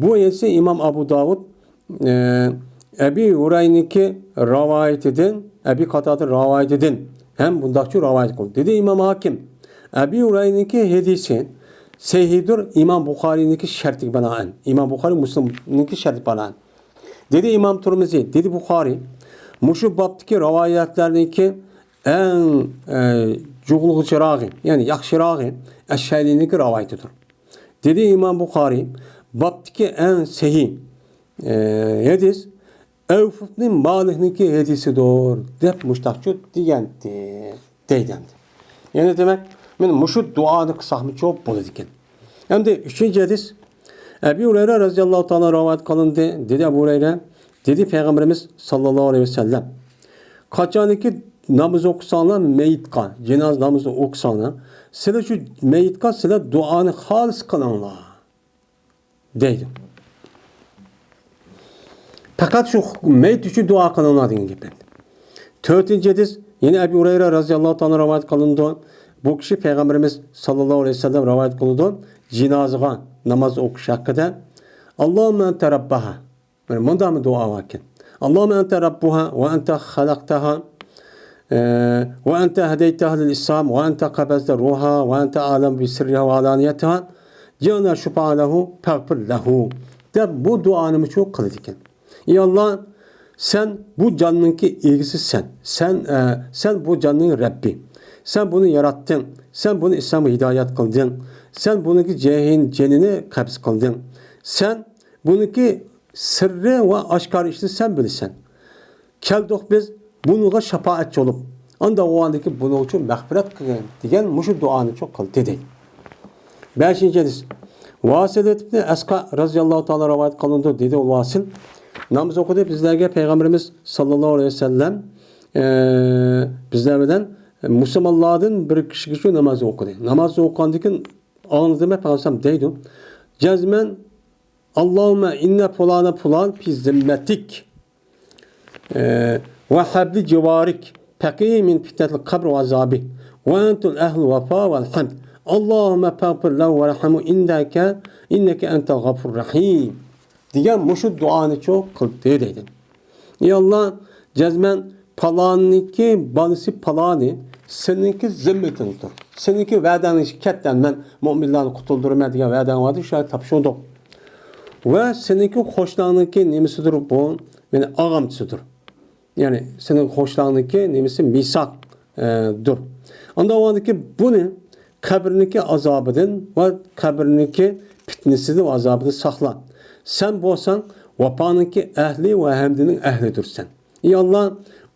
بۇ ھەدىسنى ئىمام ئەبۇ داۋۇد، ئە، ئەبى ھۇرەيرىنىڭكى رىۋايىتىدىن، ئەبى قاتادە رىۋايىتىدىن ھەم بۇنداقچۇ رىۋايەت قىلدى. دېدى ئىمام ھاكىم، ئەبى ھۇرەيرىنىڭكى ھەدىسى سەھىھدۇر، ئىمام بۇخارىنىڭكى شەرتىگە بىنائەن. ئىمام بۇخارى مۇسلىمنىڭكى شەرتىگە بىنائەن. دېدى ئىمام تۇرمۇزى، دېدى بۇخارى، مۇشۇ بابتىكى رىۋايەتلەرنىڭكى ئەڭ، ئە، جۇغلىغۇچىراغى، يەنى ياخشىراغى ئەشئەرىنىڭكى رىۋايىتىدۇر. دېدى ئىمام بۇخارى، بابتىكى ئەڭ سەھىھ، ئە، ھەدىس ئەۋف ئىبنى مالىكنىڭكى ھەدىسىدۇر، دەپ مۇشتاقچۇ دېگەنتى، دەيدۇ ئەمدى. يەنى دېمەك، مانا مۇشۇ دۇئانى قىلساقمۇچۇ بولىدىكەن. ئەمدى ئۈچىنچى ھەدىس، ئەبى ھۇرەيرە رەزىياللاھۇ تائالا رىۋايەت قىلىندى. دېدى ئەبۇ ھۇرەيرە، دېدى پەيغەمبىرىمىز ساللاللاھۇ ئەلەيھى ۋەسەللەم، قاچانكى ناماز ئوقۇساڭلار مېيىتقا، جىنازا نامىزى ئوقۇساڭلار، سىلەر شۇ مېيىتقا سىلەر دۇئانى خالىس قىلىڭلار، دەيدۇ. پەقەت شۇ مېيىت ئۈچۈن دۇئا قىلىڭلار دېگەن گەپ ئەمدى. تۆتىنچى ھەدىس، يەنە ئەبى ھۇرەيرە رەزىياللاھۇ تائالا رىۋايەت قىلىنىدۇ. بۇ كىشى پەيغەمبىرىمىز ساللاللاھۇ ئەلەيھى ۋەسەللەم رىۋايەت قىلىدۇ. جىنازىغا ناماز ئوقۇش ھەققىدە، «اللهم أنت ربها». مانا مۇنداقمۇ دۇئا باركەن. «اللهم أنت ربها وأنت خلقتها، ئە، وأنت هديتها للإسلام وأنت قبضت روحها وأنت أعلم بسرها وعلانيتها، جئنا نشفع له فاغفر له» دەپ بۇ دۇئانىمۇ شۇ قىلىدىكەن. ئى ئاللا، سەن بۇ جاننىڭكى ئىگىسى سەن. سەن، ئە، سەن بۇ جاننىڭ رەببى. سەن بۇنى ياراتتىڭ. سەن بۇنى ئىسلامغا ھىدايەت قىلدىڭ. سەن بۇنىڭكى جېھىن، جېنىنى قەبز قىلدىڭ. سەن بۇنىڭكى سىررى ۋە ئاشكارا ئىشىنى سەن بىلىسەن. كەلدۇق بىز بۇنىڭغا شاپائەتچى بولۇپ، ئانداق بولغاندىكىن بۇنىڭ ئۈچۈن مەغپىرەت قىلغىن دېگەن مۇشۇ دۇئانى چوق قىلدى دەيدۇ. بەشىنچى ھەدىس. ۋاسىل ئىبنى ئەسقا رەزىياللاھۇ تائالا رىۋايەت قىلىنىدۇ، دېدى ئۇ ۋاسىل، ناماز ئوقۇدى بىزلەرگە پەيغەمبىرىمىز ساللاللاھۇ ئەلەيھى ۋەسەللەم، ئە، بىزلەر بىلەن مۇسۇلمانلاردىن بىر كىشىگە شۇ ناماز ئوقۇدى. ناماز ئوقۇغاندىن كېيىن ئاڭلىدىم، پەيغەمبەر دەيدۇ، جەزمەن، «اللهم إن فلانا فلان في ذمتك، ئە، وحبل جوارك، فقه من فتنة القبر وعذابه، وأنتم أهل الوفاء والحمد. اللهم فاغفر له وارحمه إنك، إنك أنت الغفور الرحيم» دېگەن مۇشۇ دۇئانىچۇ قىلدى دەيدۇ. ئى ئاللا، جەزمەن پالاننىڭكى بالىسى پالانى سېنىڭكى زىممىتىڭدۇر. سېنىڭكى ۋەدەڭنى كەتتەن مەن مۇئمىنلارنى قۇتۇلدۇرىمەن دېگەن ۋەدەڭ بار ئىدى، شۇ يەردە تاپشۇردۇق. ۋە سېنىڭكى قوشناڭنىڭكى نېمىسىدۇر بۇ؟ مېنىڭ ئاغامچىسىدۇر. يەنى سېنىڭ قوشناڭنىڭكى نېمىسى مىساق، ئە، دۇر. ئاندىن ئۇنىڭدىكى بۇنى قەبرىنىڭكى ئازابىدىن ۋە قەبرىنىڭكى پىتنىسىدىن ۋە ئازابىدىن ساقلا. سەن بولساڭ ۋاپانىڭكى ئەھلى ۋە ھەمدىنىڭ ئەھلىدۇرسەن. ئى ئاللا،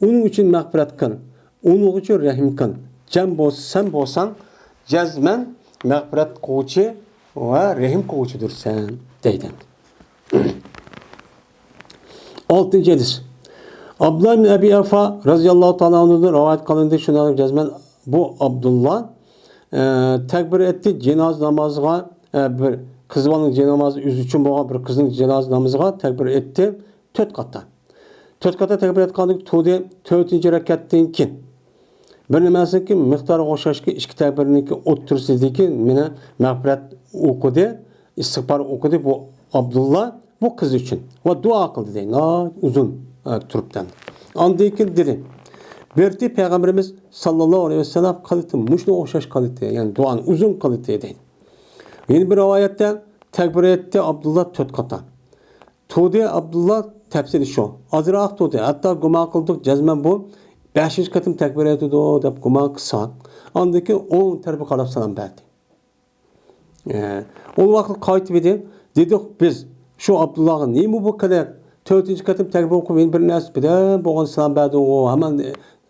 ئۇنىڭ ئۈچۈن مەغپىرەت قىل، ئۇنىڭ ئۈچۈن رەھىم قىل. جەن بولسا، سەن بولساڭ جەزمەن مەغپىرەت قىلغۇچى ۋە رەھىم قىلغۇچىدۇرسەن دەيدۇ. ئالتىنچى ھەدىس. ئابدۇللا ئىبن ئەبى ئەۋفا رەزىياللاھۇ تائالا ئەنھۇدىن رىۋايەت قىلىندى، شۇنداق جەزمەن بۇ ئابدۇللا، ئە، تەكبىر ئېيتتى، جىنازا نامازىغا، ئە، بىر قىز بالىنىڭ جىنازى ئۈزۈش ئۈچۈن بولغان بىر قىزنىڭ جىنازا نامىزىغا تەكبىر ئېيتتى، تۆت قاتا. تۆت قاتا تەكبىر ئېيتقاندىن تۇردى، تۆتىنچى رەكەتتىن كېيىن. بىر نېمەسىنىڭكى مىقدارىغا ئوخشاشكى ئىككى تەكبىرنىڭكى ئوتتۇرىسىدىكى مېنى مەغپىرەت ئوقۇدى، ئىستىغپار ئوقۇدى بۇ ئابدۇللا بۇ قىز ئۈچۈن. ۋە دۇئا قىلدى دەيدۇ. ناھايىتى ئۇزۇن، ئە، تۇرۇپتەن. ئاندىن كېيىن دېدى. بىرتى پەيغەمبىرىمىز ساللاللاھۇ ئەلەيھى ۋەسەللەم قىلدى، مۇشۇنىڭغا ئوخشاش قىلدى، يەنى دۇئانى ئۇزۇن قىلدى دەيدۇ. يەنە بىر رىۋايەتتە تەكبىر ئېيتتى ئابدۇللا تۆت قاتا. تۇردى ئابدۇللا تەپسىلى شۇ. ئازراق تۇردى. ھەتتا گۇمان قىلدۇق، جەزمەن بۇ بەشىنچى قېتىم تەكبىر ئېيتىدۇ دەپ گۇمان قىلساق، ئاندىن كېيىن ئوڭ تەرىپىگە قاراپ سالام بەردى. ئە، ئۇ ۋاقىت قايتىپ ئىدى. دېدۇق بىز، شۇ ئابدۇللاغا، نېمە بۇ قىلىق؟ تۆتىنچى قېتىم تەكبىر ئوقۇپ، يەنە بىر نەرسە بىردەم بولغان سالام بەردىڭغۇ، ھامان،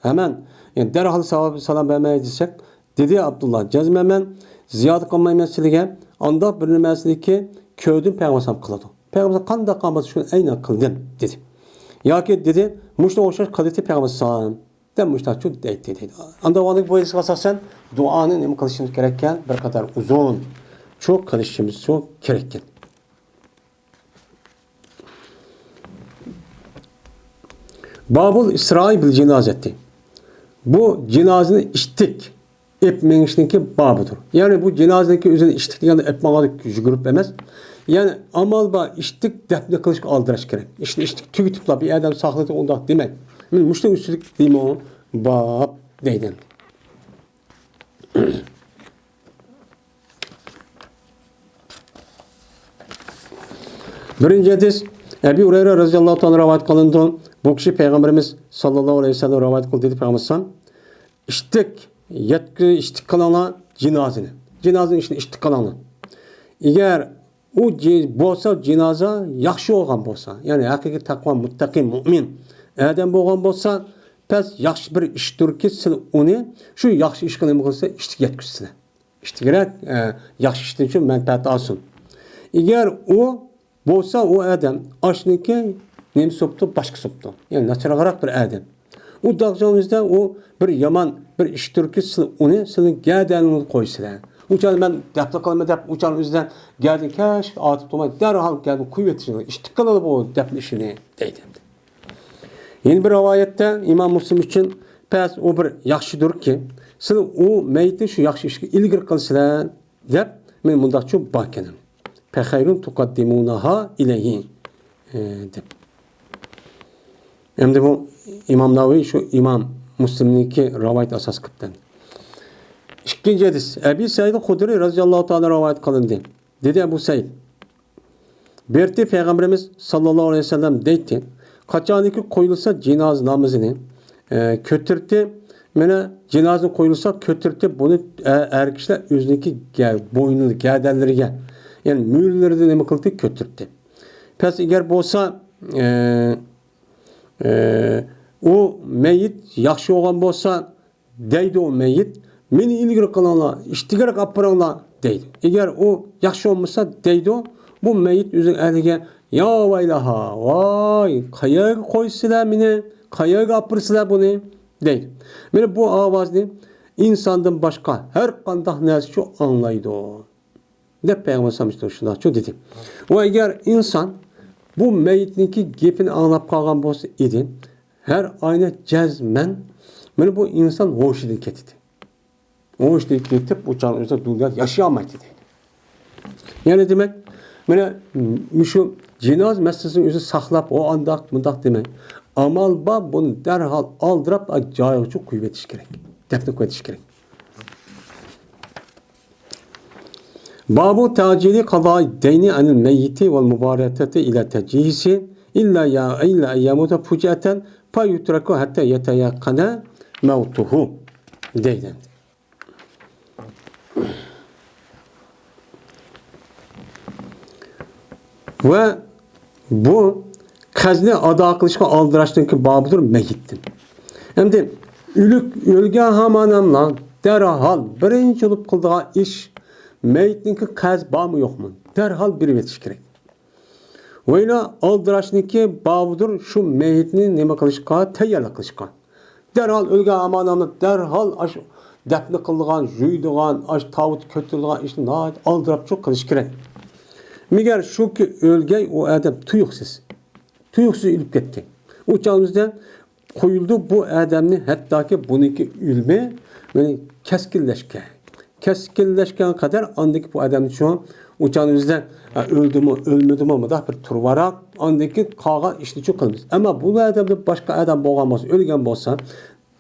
ھامان، يەنى دەرھال ساۋاب سالام بەرمەي دېسەك، دېدى ئابدۇللا، جەزمەن مەن زىيادە قىلمايمەن سىلىگە، ئانداق بىر نېمەسىنىكى كۆردۈم پەيغەمبەر قىلىدۇ. پەيغەمبەر قانداق قىلغان بولسا شۇنى ئەينەن قىلدىم، دېدى. ياكى دېدى، مۇشۇنىڭغا ئوخشاش قىلدى پەيغەمبەر سالام. دەپ مۇشۇنداق چۇ دەيتتى دەيدۇ. ئاندىن ئۇنىڭ بۇ ھەدىسكە ئاساسەن دۇئانى نېمە قىلىشىمىز كېرەككەن؟ بىر قەدەر ئۇزۇن چۇ قىلىشىمىز چۇ كېرەككەن. بابۇل ئىسرائى بىل جىنازەتى. بۇ جىنازىنى ئىشتىك ئېپ مېڭىشنىڭكى بابىدۇر. يەنى بۇ جىنازىنىڭكى ئۆزىنى ئىشتىك دېگەندە ئېپ ماڭغاندا يۈگۈرۈپ ئەمەس. يەنى ئامال بار ئىشتىك دەپنە قىلىشقا ئالدىراش كېرەك. ئىشنى ئىشتىك تۈگىتىپلا بىر ئادەم ساقلىدى ئۇنداق دېمەك. مەن مۇشۇنىڭ ئۈستىدىكى دېمۇ باب دەيدۇ. بىرىنچى ھەدىس ئەبى ھۇرەيرە رەزىياللاھۇ تائالا رىۋايەت قىلىنىدۇ. بۇ كىشى پەيغەمبىرىمىز ساللاللاھۇ ئەلەيھى ۋەسەللەم رىۋايەت قىلدى دېدى پەيغەمبەر ئىشتىك، يەتكۈ-، ئىشتىك قىلىڭلار جىنازىنى. جىنازىنىڭ ئىشىنى ئىشتىك قىلىڭلار. ئەگەر ئۇ جى-، بولسا جىنازا ياخشى بولغان بولسا، يەنى ھەقىقىي تەقۋا، مۇتتەقىي، مۇئمىن ئادەم بولغان بولسا، پەس ياخشى بىر ئىشتۇركى، سىلەر ئۇنى شۇ ياخشى ئىشقا نېمە قىلسا، ئىشتىك يەتكۈزسىلەر. ئىشتىكرەك، ئە، ياخشى ئىشتىن شۇ مەنپەئەت ئالسۇن. ئەگەر ئۇ بولسا ئۇ ئادەم ئاشنىڭكى نېمىسى بوپتۇ؟ باشقىسى بوپتۇ. يەنى ناچارراق بىر ئادەم. ئۇ داغجان ئۆزىدە ئۇ بىر يامان بىر ئىشتۇركى، سىلەر ئۇنى سىلەرنىڭ گەدەنىڭىزگە قويسىلەر. ئۇ چاغدا مەن دەپنە قىلىمەن دەپ، ئۇ چاغدا ئۆزىدە گەدىنى كەچ ئاتىپ تۇرماي، دەرھال گەدىنى قويۇۋېتىشىڭلار. ئىشتىك قىلىدۇ بۇ دەپنە ئىشىنى، دەيدۇ. يەنە بىر رىۋايەتتە ئىمام مۇسلىم ئۈچۈن پەس ئۇ بىر ياخشىدۇركى، سىلەر ئۇ مەيىتنى شۇ ياخشى ئىشقا ئىلگىرى قىلسىلەر. دەپ، مەن مۇنداقچۇ باركەن. فخير تقدمونها إليه، ئى، دەپ. ئەمدى بۇ ئىمام نەۋەۋى شۇ ئىمام مۇسلىمنىڭكى رىۋايىتى ئاساس قىلىپتۇ. ئىككىنچى ھەدىس. ئەبى سەئىد خۇدرى رەزىياللاھۇ تائالا رىۋايەت قىلىندى. دېدى ئەبۇ سەئىد. بىرتى پەيغەمبىرىمىز ساللاللاھۇ ئەلەيھى ۋەسەللەم دەيتتى، قاچانكى قويۇلسا جىنازا نامىزىنى، ئە، كۆتۈرتى، مانا جىنازا قويۇلسا كۆتۈرتى بۇنى، ئە، ئەر كىشىلەر ئۆزىنىڭكى گە-، بوينىدا، گەدەنلىرىگە، يەنى مۈرىلىرىدە نېمە قىلدى؟ كۆتۈرتى. پەس ئەگەر بولسا، ئە، ئە، ئۇ مەيىت ياخشى بولغان بولسا، دەيدۇ مەيىت، مېنى ئىلگىرى قىلىڭلار، ئىشتىكرەك ئاپىرىڭلار، دەيدۇ. ئەگەر ئۇ ياخشى بولمىسا، دەيدۇ، بۇ مەيىت ئۆزىنىڭ ئەھلىگە، يا ۋەيلەھا، ۋاي، قەيەرگە قويسىلەر مېنى، قەيەرگە ئاپىرىسىلەر بۇنى، دەيدۇ. مانا بۇ ئاۋازنى ئىنساندىن باشقا ھەر قانداق نەرسىچۇ ئاڭلايدۇ. دەپ پەيغەمبەر ئەلەيھىسسالام شۇنداقچۇ دېدى. ۋە ئەگەر ئىنسان بۇ مەيىتنىڭكى گېپىنى ئاڭلاپ قالغان بولسا ئىدى، ھەر ئاينى جەزمەن مانا بۇ ئىنسان ھوشىدىن كېتىدۇ. ھوشىدىن كېتىپ، ئۇ چاغنىڭ ئۆزىدە دۇنيادا ياشىيالمايتتى دەيدۇ. يەنى دېمەك، مانا مۇشۇ جىناز مەسىلىسىنى ئۆزى ساقلاپ، ئۇ ئانداق، مۇنداق دېمەي. ئامال بار، بۇنى دەرھال ئالدىراپ، جايىغىچە قويۇۋېتىش كېرەك. دەپنە قويۇۋېتىش كېرەك. باب تعجيل قضاء الدين عن الميت والمبادرة إلى تجهيزه إلا يا-، إلا أن يموت فجأة فيترك حتى يتيقن موته دەيدۇ. ۋە بۇ قەرزنى ئادا قىلىشقا ئالدىراشنىڭكى بابىدۇر مەييىتتىن. ئەمدى ئۆلۈك، ئۆلگەن ھامانەملا دەرھال بىرىنچى بولۇپ قىلىدىغان ئىش، مەييىتنىڭكى قەرز بارمۇ يوقمۇ، دەرھال بېرىۋېتىش كېرەك. ۋەيلا ئالدىراشنىڭكى بابىدۇر شۇ مەييىتنى نېمە قىلىشقا، تەييارلىق قىلىشقا. دەرھال ئۆلگەن ئامانەمنى دەرھال ئاشۇ دەپنە قىلىدىغان، يۇيىدىغان، ئاشۇ تاۋۇت كۆتۈرىدىغان ئىشنى ناھايىتى ئالدىراپچۇ قىلىش كېرەك. مەگەر شۇكى ئۆلگەي ئۇ ئادەم تۇيۇقسىز، تۇيۇقسىز ئۆلۈپ كەتكەن. ئۇ چاغدا قويۇلىدۇ بۇ ئادەمنى، ھەتتاكى بۇنىڭكى ئۆلۈمى، يەنى كەسكىنلەشكەن. كەسكىنلەشكەن قەدەر ئاندىكى بۇ ئادەمنى شۇ ئۇ چاغنىڭ ئۆزىدە، ئە، ئۆلدىمۇ، ئۆلمىدىمۇ، مۇنداق بىر تۇرۇۋاراق، ئاندىن كېيىن قالغان ئىشنى شۇ قىلىمىز. ئەمما بۇ ئادەمدە باشقا ئادەم بولغان بولسا، ئۆلگەن بولسا،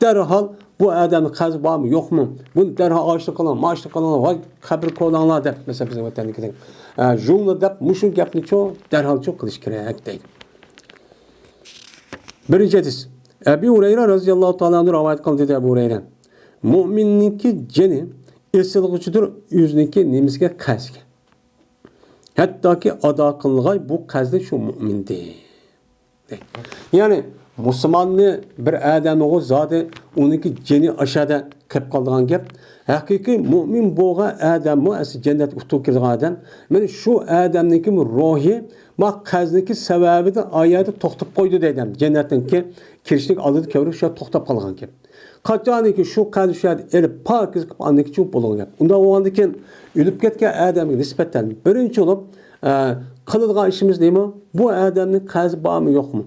دەرھال بۇ ئادەمنىڭ قەرزى بارمۇ، يوقمۇ؟ بۇنى دەرھال ئاشۇنى قىلىڭ، ماشۇنى قىلىڭ، ۋاي قەبرە كولىڭلار دەپ، مەسىلەن، بىزنىڭ ۋەتەندىكىدەك، ئە، جۇڭلا دەپ، مۇشۇ گەپنى شۇ دەرھال شۇ قىلىش كېرەك دەيدۇ. بىرىنچى ھەدىس. ئەبى ھۇرەيرە رەزىياللاھۇ تائالا ئەنھۇ رىۋايەت قىلدى، دېدى ئەبۇ ھۇرەيرە. مۇئمىننىڭكى جېنى ئېسىلغۇچىدۇر ئۆزىنىڭكى نېمىسىگە، قەرزىگە. ھەتتاكى ئادا قىلغاي بۇ قەرزنى شۇ مۇئمىندىن. يەنى مۇسۇلماننى بىر ئادەمنىغۇ زادى ئۇنىڭكى جېنى ئاشادا قېلىپ قالىدىغان گەپ. ھەقىقىي مۇئمىن بولغان ئادەممۇ ئەسلى جەننەتكە ئۇتۇق كىرىدىغان ئادەم. مانا شۇ ئادەمنىڭكى روھى ما قەرزنىڭكى سەۋەبىدىن ئايەردە توختاپ قويدى دەيدۇ. جەننەتنىڭكى كىرىشلىك ئالدىدا كەۋرۈك شۇ توختاپ قالغان گەپ. قاچانكى شۇ قەرزنى شۇ يەردە ئېلىپ پاكىز قىلىپ ئاندىن كېيىن چوپ بولغان گەپ. ئۇنداق بولغاندىن كېيىن ئۆلۈپ كەتكەن ئادەمگە نىسبەتەن بىرىنچى بولۇپ، ئە، قىلىدىغان ئىشىمىز نېمە؟ بۇ ئادەمنىڭ قەرزى بارمۇ يوقمۇ؟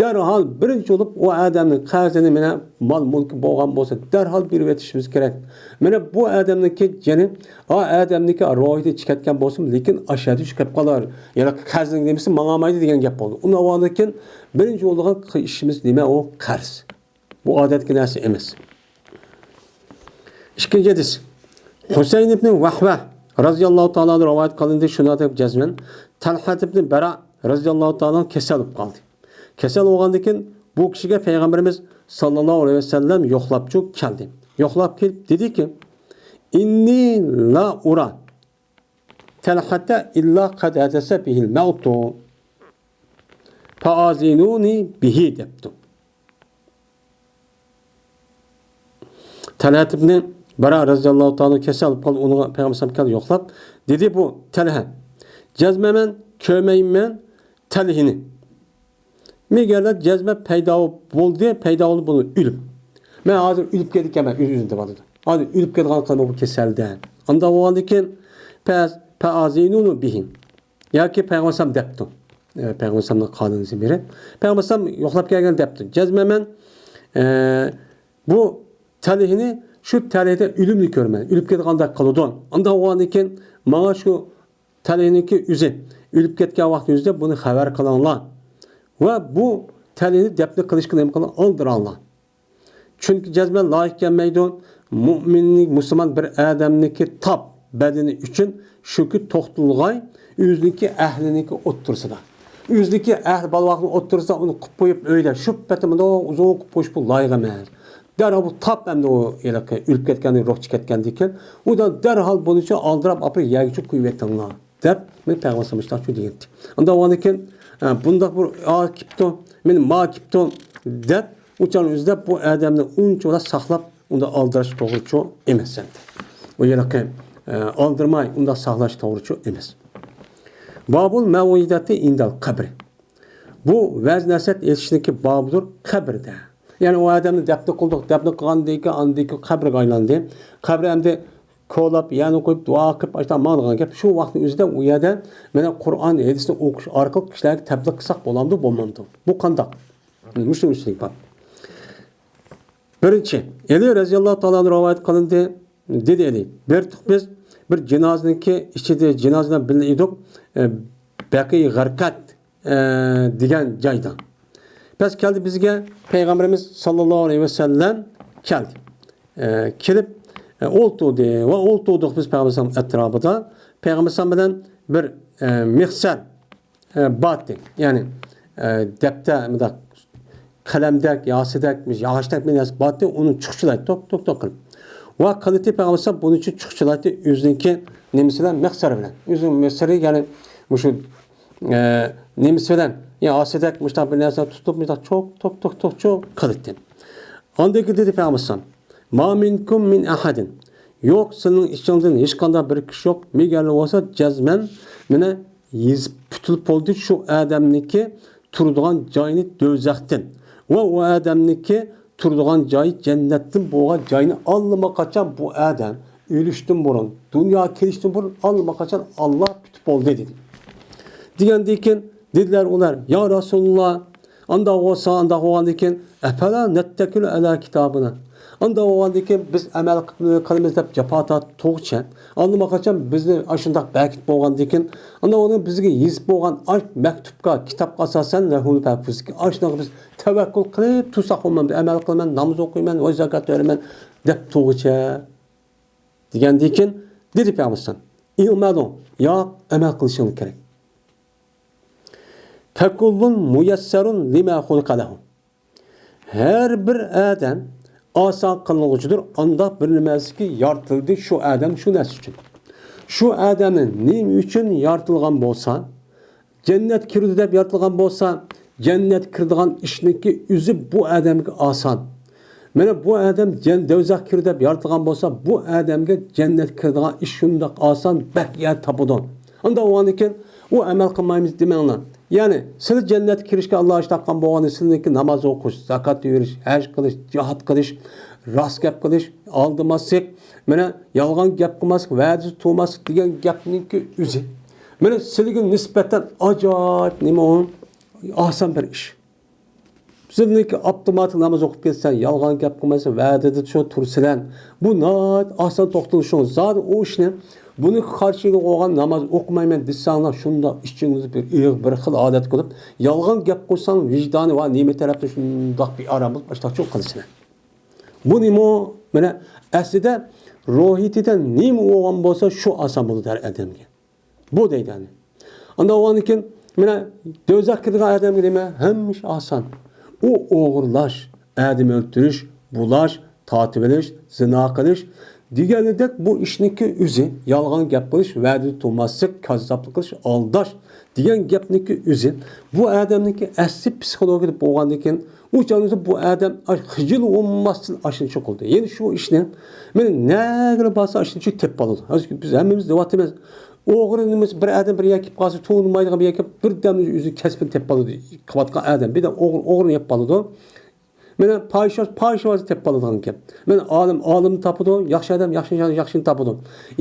دەرھال بىرىنچى بولۇپ ئۇ ئادەمنىڭ قەرزىنى مانا مال مۈلكى بولغان بولسا دەرھال بېرىۋېتىشىمىز كېرەك. مانا بۇ ئادەمنىڭكى جېنى، ئا ئادەمنىڭكى روھىدىن چىقىپ كەتكەن بولسىمۇ، لېكىن ئاشۇ يەردە چۈشۈپ قېلىپ قالار. يەنى قەرزنىڭ نېمىسى ماڭالمايدۇ دېگەن گەپ بولدى. ئۇنداق بولغاندىن كېيىن بىرىنچى بولىدىغان ئىشىمىز نېمە؟ ئۇ قەرز. بۇ ئادەتتىكى نەرسە ئەمەس. ئىككىنچى ھەدىس. ھۈسەيىن ئىبنى ۋەھۋە رەزىياللاھۇ تائالا ئەنھۇ رىۋايەت قىلىندى، شۇنىڭدەك جەزمەن تەلھەت ئىبنى بەرا رەزىياللاھۇ تائالا ئەنھۇ كېسەل بولۇپ قالدى. كېسەل بولغاندىن كېيىن بۇ كىشىگە پەيغەمبىرىمىز ساللاللاھۇ ئەلەيھى ۋەسەللەم يوقلاپچۇ كەلدى. يوقلاپ كېلىپ دېدىكى، «ئىننى لا ئۇرا تەلھەتە ئىللا قەد ھەدەسە بىھىل مەۋتۇ. فەئازىنۇنى بىھى» دەپتۇ. تەلھەت ئىبنى بەرا رەزىياللاھۇ تائالا كېسەل بولۇپ قالدى، ئۇنىڭغا پەيغەمبەر ئەلەيھىسسالام كەلدى يوقلاپ. دېدى بۇ تەلھە، جەزمەن مەن كۆرمەيمەن تەلھىنى. مەگەر جەزمەن پەيدا بولدى، پەيدا بولدى بۇ ئۆلۈم. مەن ھازىر ئۆلۈپ كېتىدىكەنمەن، ئۆز-ئۆزىنى دەۋاتىدۇ. ھازىر ئۆلۈپ كېتىدىغان قىلىمەن بۇ كېسەلدىن. ئانداق بولغاندىن كېيىن، پەز-، پەئازىنۇنى بىھى. ياكى پەيغەمبەر ئەلەيھىسسالام دەپتۇ. ئە، پەيغەمبەر ئەلەيھىسسالامنىڭ قالىنىسى بىرى. پەيغەمبەر ئەلەيھىسسالام يوقلاپ كەلگەن دەپتۇ. جەزمەن مەن، ئە، بۇ تەلھىنى، شۇ تەلھىدە ئۆلۈمنى كۆرىمەن. ئۆلۈپ كېتىدىغاندەك قىلىدۇ. ئانداق بولغاندىن كېيىن ماڭا شۇ تەلھىنىڭكى ئۆزى، ئۆلۈپ كەتكەن ۋاقتى ئۆزىدە بۇنى خەۋەر قىلىڭلار. ۋە بۇ تەلھىنى دەپنە قىلىشقا نېمە قىلىڭ؟ ئالدىراڭلار. چۈنكى جەزمەن لايىق كەلمەيدۇ. مۇئمىننىڭ، مۇسۇلمان بىر ئادەمنىڭكى تاپ بەدىنى ئۈچۈن شۇكى توختىلغاي ئۆزىنىڭكى ئەھلىنىڭكى ئوتتۇرىسىدا. ئۆزىنىڭكى ئەھلى بالىۋاقنىڭ ئوتتۇرىسىدا ئۇنى قىپ قويۇپ ئۆيدە شۇ پېتى مۇنداق ئۇزۇن قىپ قويۇش بۇ لايىق ئەمەس. دەرھال بۇ تاپ ئەمدى ئۇ ھېلىقى ئۆلۈپ كەتكەندىن، روھ چىقىپ كەتكەندىن كېيىن ئۇ دەرھال بۇنىڭچە ئالدىراپ ئاپىرىپ يەرگىچە قويۇۋېتىڭلار. دەپ، مەن پەيغەمبەر ئەلەيھىسسالام شۇنداق دېگەنتى. ئانداق بولغاندىن كېيىن، ئە، بۇنداق بىر ئا كېپتۇ، مېنى ما كېپتۇ دەپ، ئۇ چاغنى ئۆزىدە بۇ ئادەمنى ئۇنچىۋالا ساقلاپ، ئۇنداق ئالدىراش توغرىچۇ ئەمەس ئەمدى. ئۇ ھېلىقى، ئە، ئالدىرماي، ئۇنداق ساقلاش توغرىچۇ ئەمەس. بابۇل مەۋئىدەتى ئىندەل قەبرى. بۇ ۋەز نەسىھەت ئېيتىشنىڭكى بابىدۇر قەبرىدە. يەنى ئۇ ئادەمنى دەپنە قىلدۇق، دەپنە قىلغاندىن كېيىن ئاندىن كېيىن قەبرىگە ئايلاندى. قەبرە ئەمدى كولاپ، يەرنى قويۇپ، دۇئا قىلىپ، ئاشۇنداق ماڭىدىغان گەپ. شۇ ۋاقىتنىڭ ئۆزىدە ئۇ يەردە مانا قۇرئان، ھەدىسنى ئوقۇش ئارقىلىق كىشىلەرگە تەبلىغ قىلساق بولامدۇ، بولمامدۇ؟ بۇ قانداق؟ مۇشۇنىڭ ئۈستىدىكى باب. بىرىنچى، ئەلى رەزىياللاھۇ تائالا ئەنھۇ رىۋايەت قىلىندى، دېدى ئەلى. بىر تۇق بىز بىر جىنازىنىڭكى ئىچىدە، جىنازىنىڭ بىللە ئىدۇق، ئە، بەقىي غەرقەد، ئە، دېگەن جايدا. پەس كەلدى بىزگە پەيغەمبىرىمىز ساللاللاھۇ ئەلەيھى ۋەسەللەم كەلدى. ئە، كېلىپ، ئە، ئولتۇردى ۋە ئولتۇردۇق بىز پەيغەمبەر ئەتراپىدا. پەيغەمبەر بىلەن بىر، ئە، مىخسەر ئە، باتتى. يەنى، ئە، دەپتەر، مۇنداق قەلەمدەك، ياسىدەك، ياغاچتەك بىر نەرسە باتتى، ئۇنى چۇقچىلايتتى، توك، توك، توك قىلىپ. ۋە قىلىتى پەيغەمبەر بۇنى چۇقچىلايتتى، ئۆزىنىڭكى نېمىسى بىلەن، مىخسەرى بىلەن. ئۆزىنىڭ مىخسەرى، يەنى مۇشۇ، ئە، نېمىسى بىلەن، ياسىدەك، مۇشۇنداق بىر نەرسە تۇتۇپ، مۇشۇنداق چوك، توك، توك، توك، چوك قىلىتتى. ئاندىن كېيىن دېدى پەيغەمبەر، ما مىنكۇم مىن ئەھەدىن. يوق، سىلىنىڭ ئىچىڭىزدىن ھېچقانداق بىر كىشى يوق. مەگەر بولسا جەزمەن مانا يېزىپ پۈتۈلۈپ بولدى شۇ ئادەمنىڭكى تۇرىدىغان جايىنى دوزاختىن. ۋە ئۇ ئادەمنىڭكى تۇرىدىغان جايى جەننەتتىن بولغان جاينى ئاللىماقاچان بۇ ئادەم ئۆلۈشتىن بۇرۇن، دۇنياغا كېلىشتىن بۇرۇن ئاللىماقاچان ئاللا پۈتۈپ بولدى دېدى. دېگەندىن كېيىن دېدىلەر ئۇلار، يا رەسۇلاللا، ئانداق بولسا، ئانداق بولغاندىن كېيىن، ئەپەلا نەتتەكىلۇ ئەلا كىتابىنا. ئانداق بولغاندىن كېيىن بىز ئەمەل قىلىمىز دەپ جاپا تارتتۇقچە، ئاللىماقاچان بىزنى ئاشۇنداق بەكىت بولغاندىن كېيىن، ئانداق ئۇنى بىزگە يېزىپ بولغان ئاش مەكتۇبقا، كىتابقا ئاساسەن، لەھۇل پەفۇزكى ئاشۇنداق بىز تەۋەككۈل قىلىپ تۇرساق بولمامدۇ؟ ئەمەل قىلىمەن، ناماز ئوقۇيمەن، ۋە زاكات بېرىمەن دەپ تۇرغۇچە. دېگەندىن كېيىن دېدى پەيغەمبەر، ئىمەلۇ، ياق، ئەمەل قىلىشىڭلار كېرەك. فەكۇللۇن مۇيەسسەرۇن لىمە خۇلىقە لەھۇ. ھەر بىر ئادەم ئاسان قىلغۇچىدۇر، ئانداق بىر نېمەسىكى يارىتىلدى شۇ ئادەم شۇ نەرسە ئۈچۈن. شۇ ئادەمنى نېمە ئۈچۈن يارىتىلغان بولسا، جەننەتكە كىرىدۇ دەپ يارىتىلغان بولسا، جەننەتكە كىرىدىغان ئىشنىڭكى ئۆزى بۇ ئادەمگە ئاسان. مانا بۇ ئادەم جەن-، دوزاخقا كىرىدۇ دەپ يارىتىلغان بولسا، بۇ ئادەمگە جەننەتكە كىرىدىغان ئىش شۇنداق ئاسان، بەك يەر تاپىدۇ. ئانداق بولغاندىكىن، ئۇ ئەمەل قىلمايمىز دېمەڭلار. يەنى، سىلى جەننەتكە كىرىشكە ئاللا ئىشتاققان بولغاندا، سىلىنىڭكى ناماز ئوقۇش، زاكات بېرىش، ھەج قىلىش، جىھاد قىلىش، راست گەپ قىلىش، ئالدىماسلىق، مانا يالغان گەپ قىلماسلىق، ۋەدىسى تۇرماسلىق دېگەن گەپنىڭكى ئۆزى. مانا سىلىگە نىسبەتەن ئاجايىپ نېمە ئۇ؟ ئاسان بىر ئىش. سىلىنىڭكى ئاپتوماتىك ناماز ئوقۇپ كەتسەن، يالغان گەپ قىلمايسەن، ۋەدىدە شۇ تۇرسىلەن. بۇ ناھايىتى ئاسان توختىلىشىڭىز. زادى ئۇ ئىشنى، بۇنىڭ قارشىلىقىغا بولغان ناماز ئوقۇمايمەن دېسەڭلار، شۇنداق ئىچىڭىزدە بىر ئېغىر بىر خىل ئادەت قىلىپ، يالغان گەپ قىلساڭ، ۋىجدانى ۋە نېمە تەرەپتىن شۇنداق بىئارام بولۇپ، ئاشتاقچۇ قىلىسىلەر. بۇ نېمە؟ مانا ئەسلىدە روھىيىتىدە نېمە بولغان بولسا، شۇ ئاسان بولىدۇ ھەر ئادەمگە. بۇ دەيدۇ يەنى. ئانداق بولغاندىن كېيىن، مانا دوزاخقا كىرىدىغان ئادەمگە نېمە؟ ھەممە ئىش ئاسان. ئۇ ئوغرىلاش، ئادەم ئۆلتۈرۈش، بۇلاش، تارتىۋېلىش، زىنا قىلىش دېگەنلىدەك بۇ ئىشنىڭكى ئۆزى، يالغان گەپ قىلىش، ۋەدىدە تۇرماسلىق، كاززاپلىق قىلىش، ئالداش دېگەن گەپنىڭكى ئۆزى بۇ ئادەمنىڭكى ئەسلى پسىخولوگىيە بولغاندىن كېيىن، ئۇ چاغدا بۇ ئادەم ئاش-، خىجىل بولماستىن ئاشۇنچە قىلدى. يەنى شۇ ئىشنى، مانا نەگىلا بارسا ئاشۇنچە تېپىپ ئالىدۇ. ھازىر بىز ھەممىمىز دەۋاتىمىز. ئوغرى نېمىسى بىر ئادەم بىر يەرگە كېلىپ قالسا، تونۇمايدىغان بىر يەرگە كېلىپ، بىردەمدە ئۆزى كەسپىنى تېپىپ ئالىدۇ. قىلىۋاتقان ئادەم. بىردەم ئوغرى، ئوغرىنى يەپ قالىدۇ. مانا پاھىشە، پاھىشە بولسا تېپىپ قالىدىغان گەپ. مانا ئالىم، ئالىمنى تاپىدۇ، ياخشى ئادەم، ياخشى، ياخشىنى تاپىدۇ.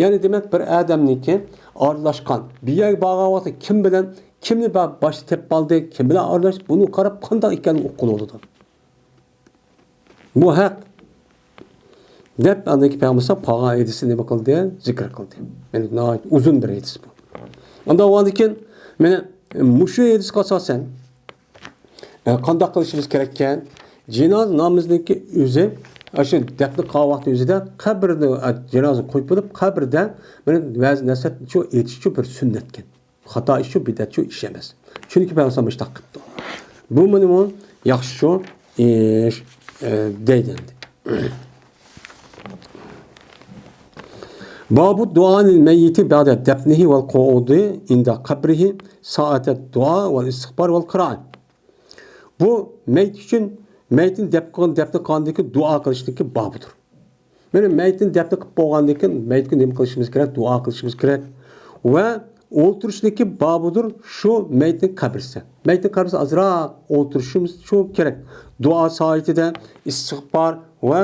يەنى دېمەك، بىر ئادەمنىڭكى ئارىلاشقان، بىر يەرگە بارغان ۋاقتىدا كىم بىلەن كىمنى با-، باشتا تېپىپ ئالدى، كىم بىلەن ئارىلاشتى، بۇنى قاراپ قانداق ئىكەنلىكىنى ئۇققىلى بولىدۇ. بۇ ھەق. دەپ، ئاندىن كېيىن پەيغەمبەر قالغان ھەدىسنى نېمە قىلدى؟ زىكىر قىلدى. يەنى ناھايىتى ئۇزۇن بىر ھەدىس بۇ. ئاندىن ئۇنىڭدىن كېيىن، مانا، مۇشۇ ھەدىسكە ئاساسەن، ئە، قانداق قىلىشىمىز كېرەككەن؟ جىنازا نامىزىنىڭكى ئۆزى، ئاشۇ دەپنە قىلغان ۋاقتى ئۆزىدە قەبرىنى، ئە، جىنازىنى قويۇپ بولۇپ، قەبرىدە، مانا، ۋەز نەسىھەت شۇ ئېيتىشچۇ بىر سۈننەتكەن. خاتا ئىشچۇ، بىدئەتچۇ ئىش ئەمەس. چۈنكى پەيغەمبەر مۇشۇنداق قىپتۇ. بۇ مېنىمۇ ياخشىچۇ ئىش، ئە، دەيدۇ ئەمدى. بابۇ دۇئانىل مەييىتى بەئدە دەپنىھى ۋەل قۇئۇدى ئىندا قەبرىھى سائەتەت دۇئا ۋەل ئىستىغپار ۋەل قىرائە. بۇ مەيىت ئۈچۈن، مەيىتنى دەپ قىلغان، دەپنە قىلغاندىن كېيىن دۇئا قىلىشنىڭكى بابىدۇر. مانا مەيىتنى دەپنە قىلىپ بولغاندىن كېيىن مەيىتكە نېمە قىلىشىمىز كېرەك؟ دۇئا قىلىشىمىز كېرەك. ۋە ئولتۇرۇشنىڭكى بابىدۇر شۇ مەيىتنىڭ قەبرىسى. مەيىتنىڭ قەبرىسى ئازراق ئولتۇرۇشىمىز شۇ كېرەك. دۇئا سائىتىدە ئىستىغپار ۋە،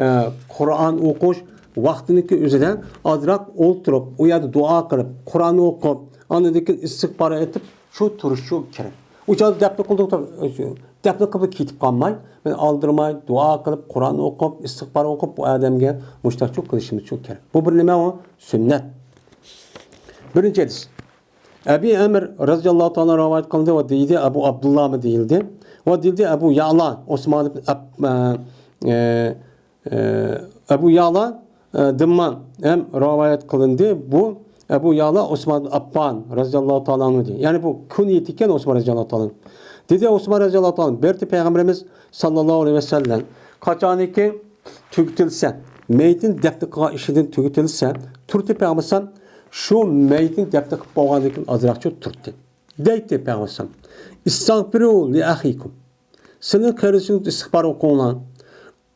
ئە، قۇرئان ئوقۇش ۋاقتىنىڭكى ئۆزىدە ئازراق ئولتۇرۇپ، ئۇ يەردە دۇئا قىلىپ، قۇرئان ئوقۇپ، ئاندىن كېيىن ئىستىغپار ئېيتىپ، شۇ تۇرۇش شۇ كېرەك. ئۇ چاغدا دەپنە قىلدۇق، دەپنە قىلىپ كېتىپ قالماي، مەن ئالدىرىماي، دۇئا قىلىپ، قۇرئان ئوقۇپ، ئىستىغپار ئوقۇپ، بۇ ئادەمگە مۇشتاقچۇ قىلىشىمىز شۇ كېرەك. بۇ بىر نېمە ئۇ؟ سۈننەت. بىرىنچى ھەدىس. ئەبى ئەمىر رەزىياللاھۇ تائالا رىۋايەت قىلدى ۋە دېدى، ئەبۇ ئابدۇللامۇ دېيىلدى. ۋە دېدى، ئەبۇ يەئلا، ئوسمان ئىبن ئەب-، ئە، ئە، ئە، ئەبۇ يەئلا، ئە، دىمما ھەم رىۋايەت قىلىندى. بۇ ئەبۇ يەئلا ئوسمان ئىبن ئەففان رەزىياللاھۇ تائالا ئەنھۇ دېدى. يەنى بۇ كۇنيىتى ئىكەن ئوسمان رەزىياللاھۇ تائالا ئەنھۇ. دېدى ئوسمان رەزىياللاھۇ تائالا ئەنھۇ، بىرتى پەيغەمبىرىمىز ساللاللاھۇ ئەلەيھى ۋەسەللەم قاچانكى تۈگىتىلسە، مەيىتنى دەپنە قىلغان ئىشىدىن تۈگىتىلسە، تۇردى پەيغەمبەر شۇ مەيىتنى دەپنە قىلىپ بولغاندىن كېيىن ئازراقچە تۇردى. دەيتتى پەيغەمبەر، ئىستەغفىرۇ لىئەخىكۇم. سىلەر قېرىندىشىڭىزغا ئىستىغپار ئوقۇڭلار.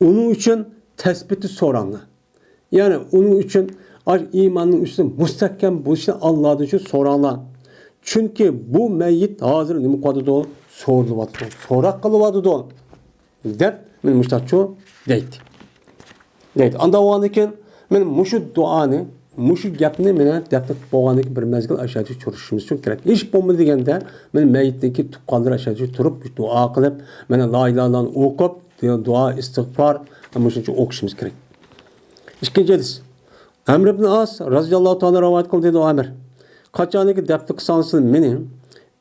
ئۇنىڭ ئۈچۈن تەسبىتى سوراڭلار. يەنى ئۇنىڭ ئۈچۈن ئاش-، ئىماننىڭ ئۈستىدە مۇستەھكەم بولۇشنى ئاللادىن شۇ سوراڭلار. چۈنكى بۇ مەيىت ھازىر نېمە قىلىۋاتىدۇ؟ سورىلىۋاتىدۇ، سوراق قىلىۋاتىدۇ، دەپ مەن مۇشتاقچۇ دەيتتى. دەيتتى. ئاندا بولغاندىن كېيىن مەن مۇشۇ دۇئانى، مۇشۇ گەپنى مەن دەپنە قىلىپ بولغاندىن كېيىن بىر مەزگىل ئاشۇ يەردە تۇرۇشىمىز ئۈچۈن كېرەك. ھېچ بولمىدى دېگەندە مەن مەيىتنىڭكى تۇغقانلىرى ئاشۇ يەردە تۇرۇپ دۇئا قىلىپ، مەن لا ئىلاھە ئىللاللا ئوقۇپ، دۇئا، ئىستىغپار، مۇشۇنچە ئوقۇشىمىز كېرەك. ئىككىنچى ھەدىس. ئەمر ئىبن ئاس رەزىياللاھۇ تائالا رىۋايەت قىلدى، دېدى ئەمر، قاچانكى دەپنە قىلساڭلار مېنى،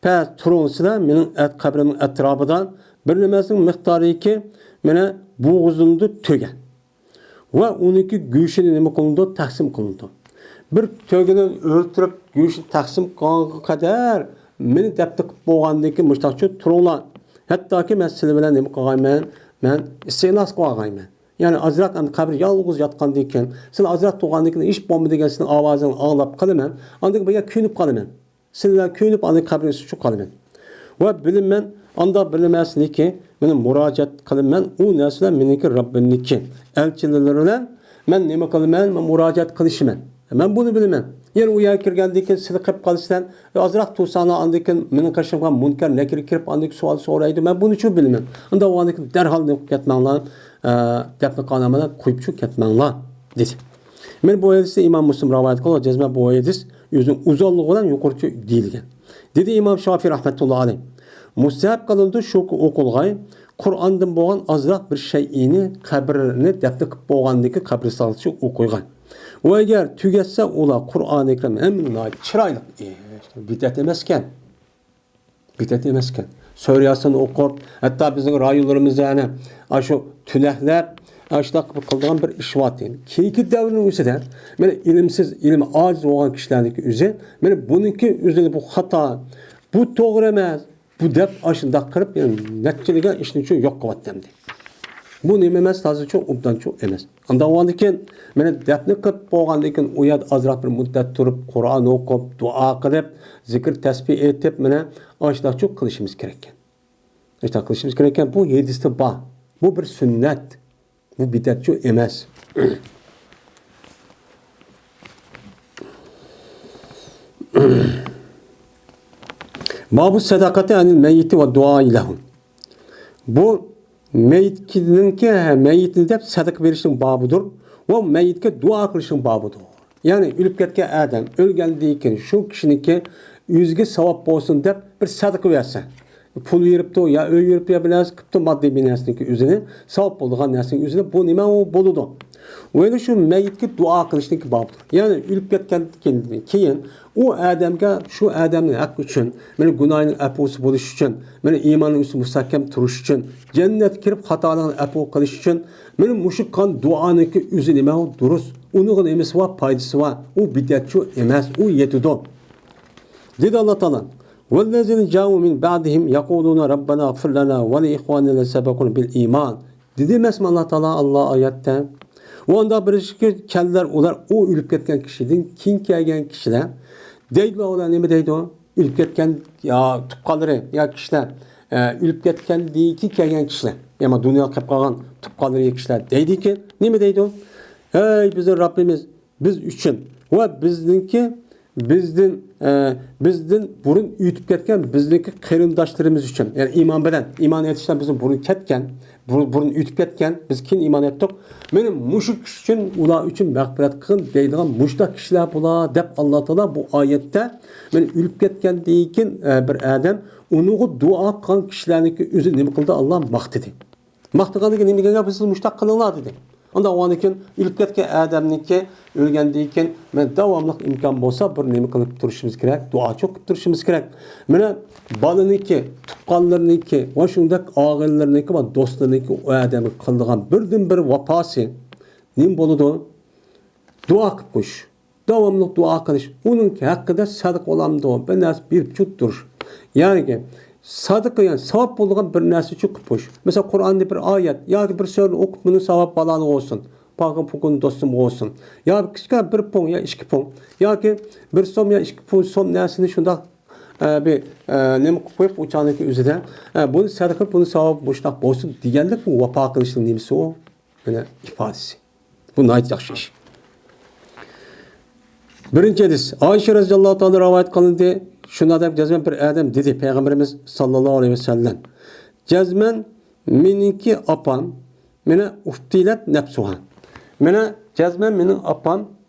پەس تۇرۇڭسىلەر مېنىڭ ئەت-، قەبرىمنىڭ ئەتراپىدا، بىر نېمىسىنىڭ مىقدارىكى مانا بوغۇزۇمدا تۆگە ۋە ئۇنىڭكى گۆشىنى نېمە قىلىنىدۇ؟ تەقسىم قىلىنىدۇ. بىر تۆگىنى ئۆلتۈرۈپ، گۆشىنى تەقسىم قىلغانغا قەدەر مېنى دەپنە قىلىپ بولغاندىن كېيىن مۇشتاقچۇ تۇرۇڭلار. ھەتتاكى مەن سىلەر بىلەن نېمە قىلغايمەن؟ مەن ئىستىئناس قىلغايمەن. يەنى ئازراق ئەمدى قەبرە يالغۇز ياتقاندىن كېيىن، سىلەر ئازراق تۇرغاندىن كېيىن ھېچ بولمىدى دېگەن سىلەرنىڭ ئاۋازىڭلارنى ئاڭلاپ قالىمەن. ئاندىن كېيىن بۇ يەرگە كۆنۈپ قالىمەن. سىلەر كۆنۈپ ئاندىن قەبرىنىڭ ئۈستىگە چۈشۈپ قالىمەن. ۋە بىلىمەن، ئانداق بىلىمەسلىكى، مېنى مۇراجىئەت قىلىمەن، ئۇ نەرسىلەر مېنىڭكى رەببىمنىڭكى ئەلچىلىرى بىلەن مەن نېمە قىلىمەن؟ مەن مۇراجىئەت قىلىشىمەن. مەن بۇنى بىلىمەن. يەنە ئۇ يەرگە كىرگەندىن كېيىن سىلەر قېلىپ قالىسىلەر. ئازراق تۇرساڭلار، ئاندىن كېيىن مېنىڭ قېشىمغا مۇنكەر، نەكىر كىرىپ، ئاندىن كېيىن سوئال سورايدۇ. مەن بۇنى چۇ بىلىمەن. ئۇنداق بولغاندىن كېيىن دەرھال نېمە قىلىپ كەتمەڭلار، ئە، دەپنە قىلغان ئاماللارنى قويۇپ چۇ كەتمەڭلار، دېدى. مانا بۇ ھەدىسنى ئىمام مۇسلىم رىۋايەت قىلغان، جەزمەن بۇ ھەدىس ئۆزىنىڭ ئۇزۇنلۇقى بىلەن يۇقىرىچە دېيىلگەن. دېدى ئىمام شافىي رەھمەتۇللا ئەلەيھ. مۇستەھەپ قىلىنىدۇ شۇكى ئوقۇلغاي، قۇرئاندىن بولغان ئازراق بىر شەيئىنى قەبرىنى دەپنە قىلىپ بولغاندىن كېيىن قەبرىستانغىچە ئوقۇيغاي. ئۇ ئەگەر تۈگەتسە ئۇلار قۇرئانى كەرىم ھەممىدىن ناھايىتى چىرايلىق. ئېھ، بىدئەت ئەمەسكەن. بىدئەت ئەمەسكەن. سۈرە ياسىن ئوقۇپ، ھەتتا بىزنىڭ رايونلىرىمىزدا ئەنە ئاشۇ تۈنەكلەپ، ئاشۇنداق قىلىدىغان بىر ئىش بارتى. كېيىنكى دەۋرنىڭ ئۆزىدە، مانا ئىلىمسىز، ئىلمى ئاجىز بولغان كىشىلەرنىڭكى ئۆزى، مانا بۇنىڭكى ئۆزىنى بۇ خاتا، بۇ توغرا ئەمەس، بۇ دەپ ئاشۇنداق قىلىپ، يەنە نەچچىلىگەن ئىشنى شۇ يوق قىلىۋەتتى ئەمدى. بۇ نېمە ئەمەس، تازىچۇ، ئوبدانچۇ ئەمەس. ئانداق بولغاندىن كېيىن، مانا دەپنە قىلىپ بولغاندىن كېيىن، ئۇ يەردە ئازراق بىر مۇددەت تۇرۇپ، قۇرئان ئوقۇپ، دۇئا قىلىپ، زىكىر تەسبىھ ئېيتىپ، مانا ئاشۇنداقچۇ قىلىشىمىز كېرەككەن. ئاشۇنداق قىلىشىمىز كېرەككەن. بۇ ھەدىستە بار. بۇ بىر سۈننەت. بۇ بىدئەتچۇ ئەمەس. بابۇ سەدەقەتى ئەنىل مەييىتى ۋە دۇئائى لەھۇ. بۇ مەييىتنىڭكى، مەييىتنى دەپ سەدىقە بېرىشنىڭ بابىدۇر. ۋە مەييىتكە دۇئا قىلىشنىڭ بابىدۇر. يەنى ئۆلۈپ كەتكەن ئادەم، ئۆلگەندىن كېيىن شۇ كىشىنىڭكى ئۆزىگە ساۋاب بولسۇن دەپ بىر سەدىقە بەرسە، پۇل بېرىپتۇ، يا ئۆي بېرىپتۇ، يا بىر نەرسە قىپتۇ، ماددىي بىر نەرسىنىڭكى ئۆزىنى، ساۋاب بولىدىغان نەرسىنىڭ ئۆزىنى، بۇ نېمە ئۇ بولىدۇ. ۋە شۇ مەييىتكە دۇئا قىلىشنىڭكى بابىدۇر. يەنى ئۆلۈپ كەتكەندىن كېيىن ئۇ ئادەمگە شۇ ئادەمنىڭ ھەققى ئۈچۈن، مېنىڭ گۇناھىمنىڭ ئەپۇسى بولۇش ئۈچۈن، مېنىڭ ئىمانىم ئۈستىدە مۇستەھكەم تۇرۇش ئۈچۈن، جەننەتكە كىرىپ خاتالىقنى ئەپۇ قىلىش ئۈچۈن، مېنىڭ مۇشۇ قىلغان دۇئانىڭكى ئۆزى نېمە ئۇ دۇرۇس. ئۇنىڭغا نېمىسى بار، پايدىسى بار. ئۇ بىدئەتچۇ ئەمەس، ئۇ يېتىدۇ. دېدى ئاللا تائالا، ۋەللەزىنە جائۇ مىن بەئدىھىم يەقۇلۇنە رەببەنا ئىغفىر لەنا ۋە لىئىخۋانىنا سەبەقۇنا بىل ئىمان. دېدى ئەمەسمۇ ئاللا تائالا ئاللا ئايەتتە؟ ۋە ئۇنداق بىر ئىشكى كەلدىلەر ئۇلار، ئۇ ئۆلۈپ كەتكەن كىشىدىن كېيىن كەلگەن كىشىلەر. دەيدۇ ئۇلار نېمە دەيدۇ؟ ئۆلۈپ كەتكەن يا تۇغقانلىرى يا كىشىلەر، ئە، ئۆلۈپ كەتكەندىن كېيىن كەلگەن كىشىلەر، يا دۇنياغا قېلىپ قالغان تۇغقانلىرى يا كىشىلەر دەيدىكى، نېمە دەيدۇ؟ ھەي بىزنىڭ رەببىمىز، بىز ئۈچۈن ۋە بىزنىڭكى بىزدىن، ئە، بىزدىن بۇرۇن ئۆتۈپ كەتكەن بىزنىڭكى قېرىنداشلىرىمىز ئۈچۈن، يەنى ئىمان بىلەن، ئىمان ئېيتىشتا بىزدىن بۇرۇن كەتكەن، بۇ-، بۇرۇن ئۆتۈپ كەتكەن، بىز كېيىن ئىمان ئېيتتۇق. مانا مۇشۇ كىشى ئۈچۈن، ئۇلار ئۈچۈن مەغپىرەت قىلغىن دەيدىغان مۇشۇنداق كىشىلەر بۇلار دەپ، ئاللا تائالا بۇ ئايەتتە، مانا ئۆلۈپ كەتكەندىن كېيىن، ئە، بىر ئادەم ئۇنىڭغا دۇئا قىلغان كىشىلەرنىڭكى ئۆزى نېمە قىلدى؟ ئاللا ماختىدى. ماختىغاندىن كېيىن نېمە دېگەن گەپ؟ سىز مۇشۇنداق قىلىڭلار دېدى. ئاندىن ئۇنىڭدىن كېيىن ئۆلۈپ كەتكەن ئادەمنىڭكى، ئۆلگەندىن كېيىن مەن داۋاملىق ئىمكان بولسا بىر نېمە قىلىپ تۇرۇشىمىز كېرەك، دۇئاچۇ قىلىپ تۇرۇشىمىز كېرەك. مانا بالىنىڭكى، تۇغقانلىرىنىڭكى ۋە شۇنداق ئاغىنىلىرىنىڭكى ۋە دوستلىرىنىڭكى ئۇ ئادەمگە قىلىدىغان بىردىنبىر ۋاپاسى نېمە بولىدۇ؟ دۇئا قىلىپ قويۇش. داۋاملىق دۇئا قىلىش، ئۇنىڭ ھەققىدە سەدىقە بولامدۇ، بىر نەرسە بېرىپ چۈشۈرۈپ تۇرۇش. يەنى سەدىقە، يەنى ساۋاب بولىدىغان بىر نەرسە چۈشۈرۈپ قويۇش. مەسىلەن، قۇرئاننى بىر ئايەت ياكى بىر سۈرىنى ئوقۇپ، بۇنىڭ ساۋابى بالانىڭغا بولسۇن، پاكىن پۇكۇن دوستۇمغا بولسۇن. يا كىچىككىنە بىر پۇڭ يا ئىككى پۇڭ ياكى بىر سوم يا ئىككى پۇڭ سوم نەرسىنى شۇنداق، ئە، بىر، ئە، نېمە قىلىپ قويۇپ، ئۇ چاغنىڭكى ئۆزىدە، ئە، بۇنى سەدىقە قىلىپ، بۇنىڭ ساۋابى مۇشۇنداق بولسۇن دېگەنلىك، بۇ ۋاپا قىلىشنىڭ نېمىسى ئۇ؟ مانا ئىپادىسى. بۇ ناھايىتى ياخشى ئىش. بىرىنچى ھەدىس، ئائىشە رەزىياللاھۇ تائالا رىۋايەت قىلىندى. شۇنداق دەپ جەزمەن بىر ئادەم دېدى، پەيغەمبىرىمىز ساللاللاھۇ ئەلەيھى ۋەسەللەم، جەزمەن مېنىڭكى ئاپام، مانا ئۇفتىلەت نەپسۇھا. مانا جەزمەن مېنىڭ ئاپام،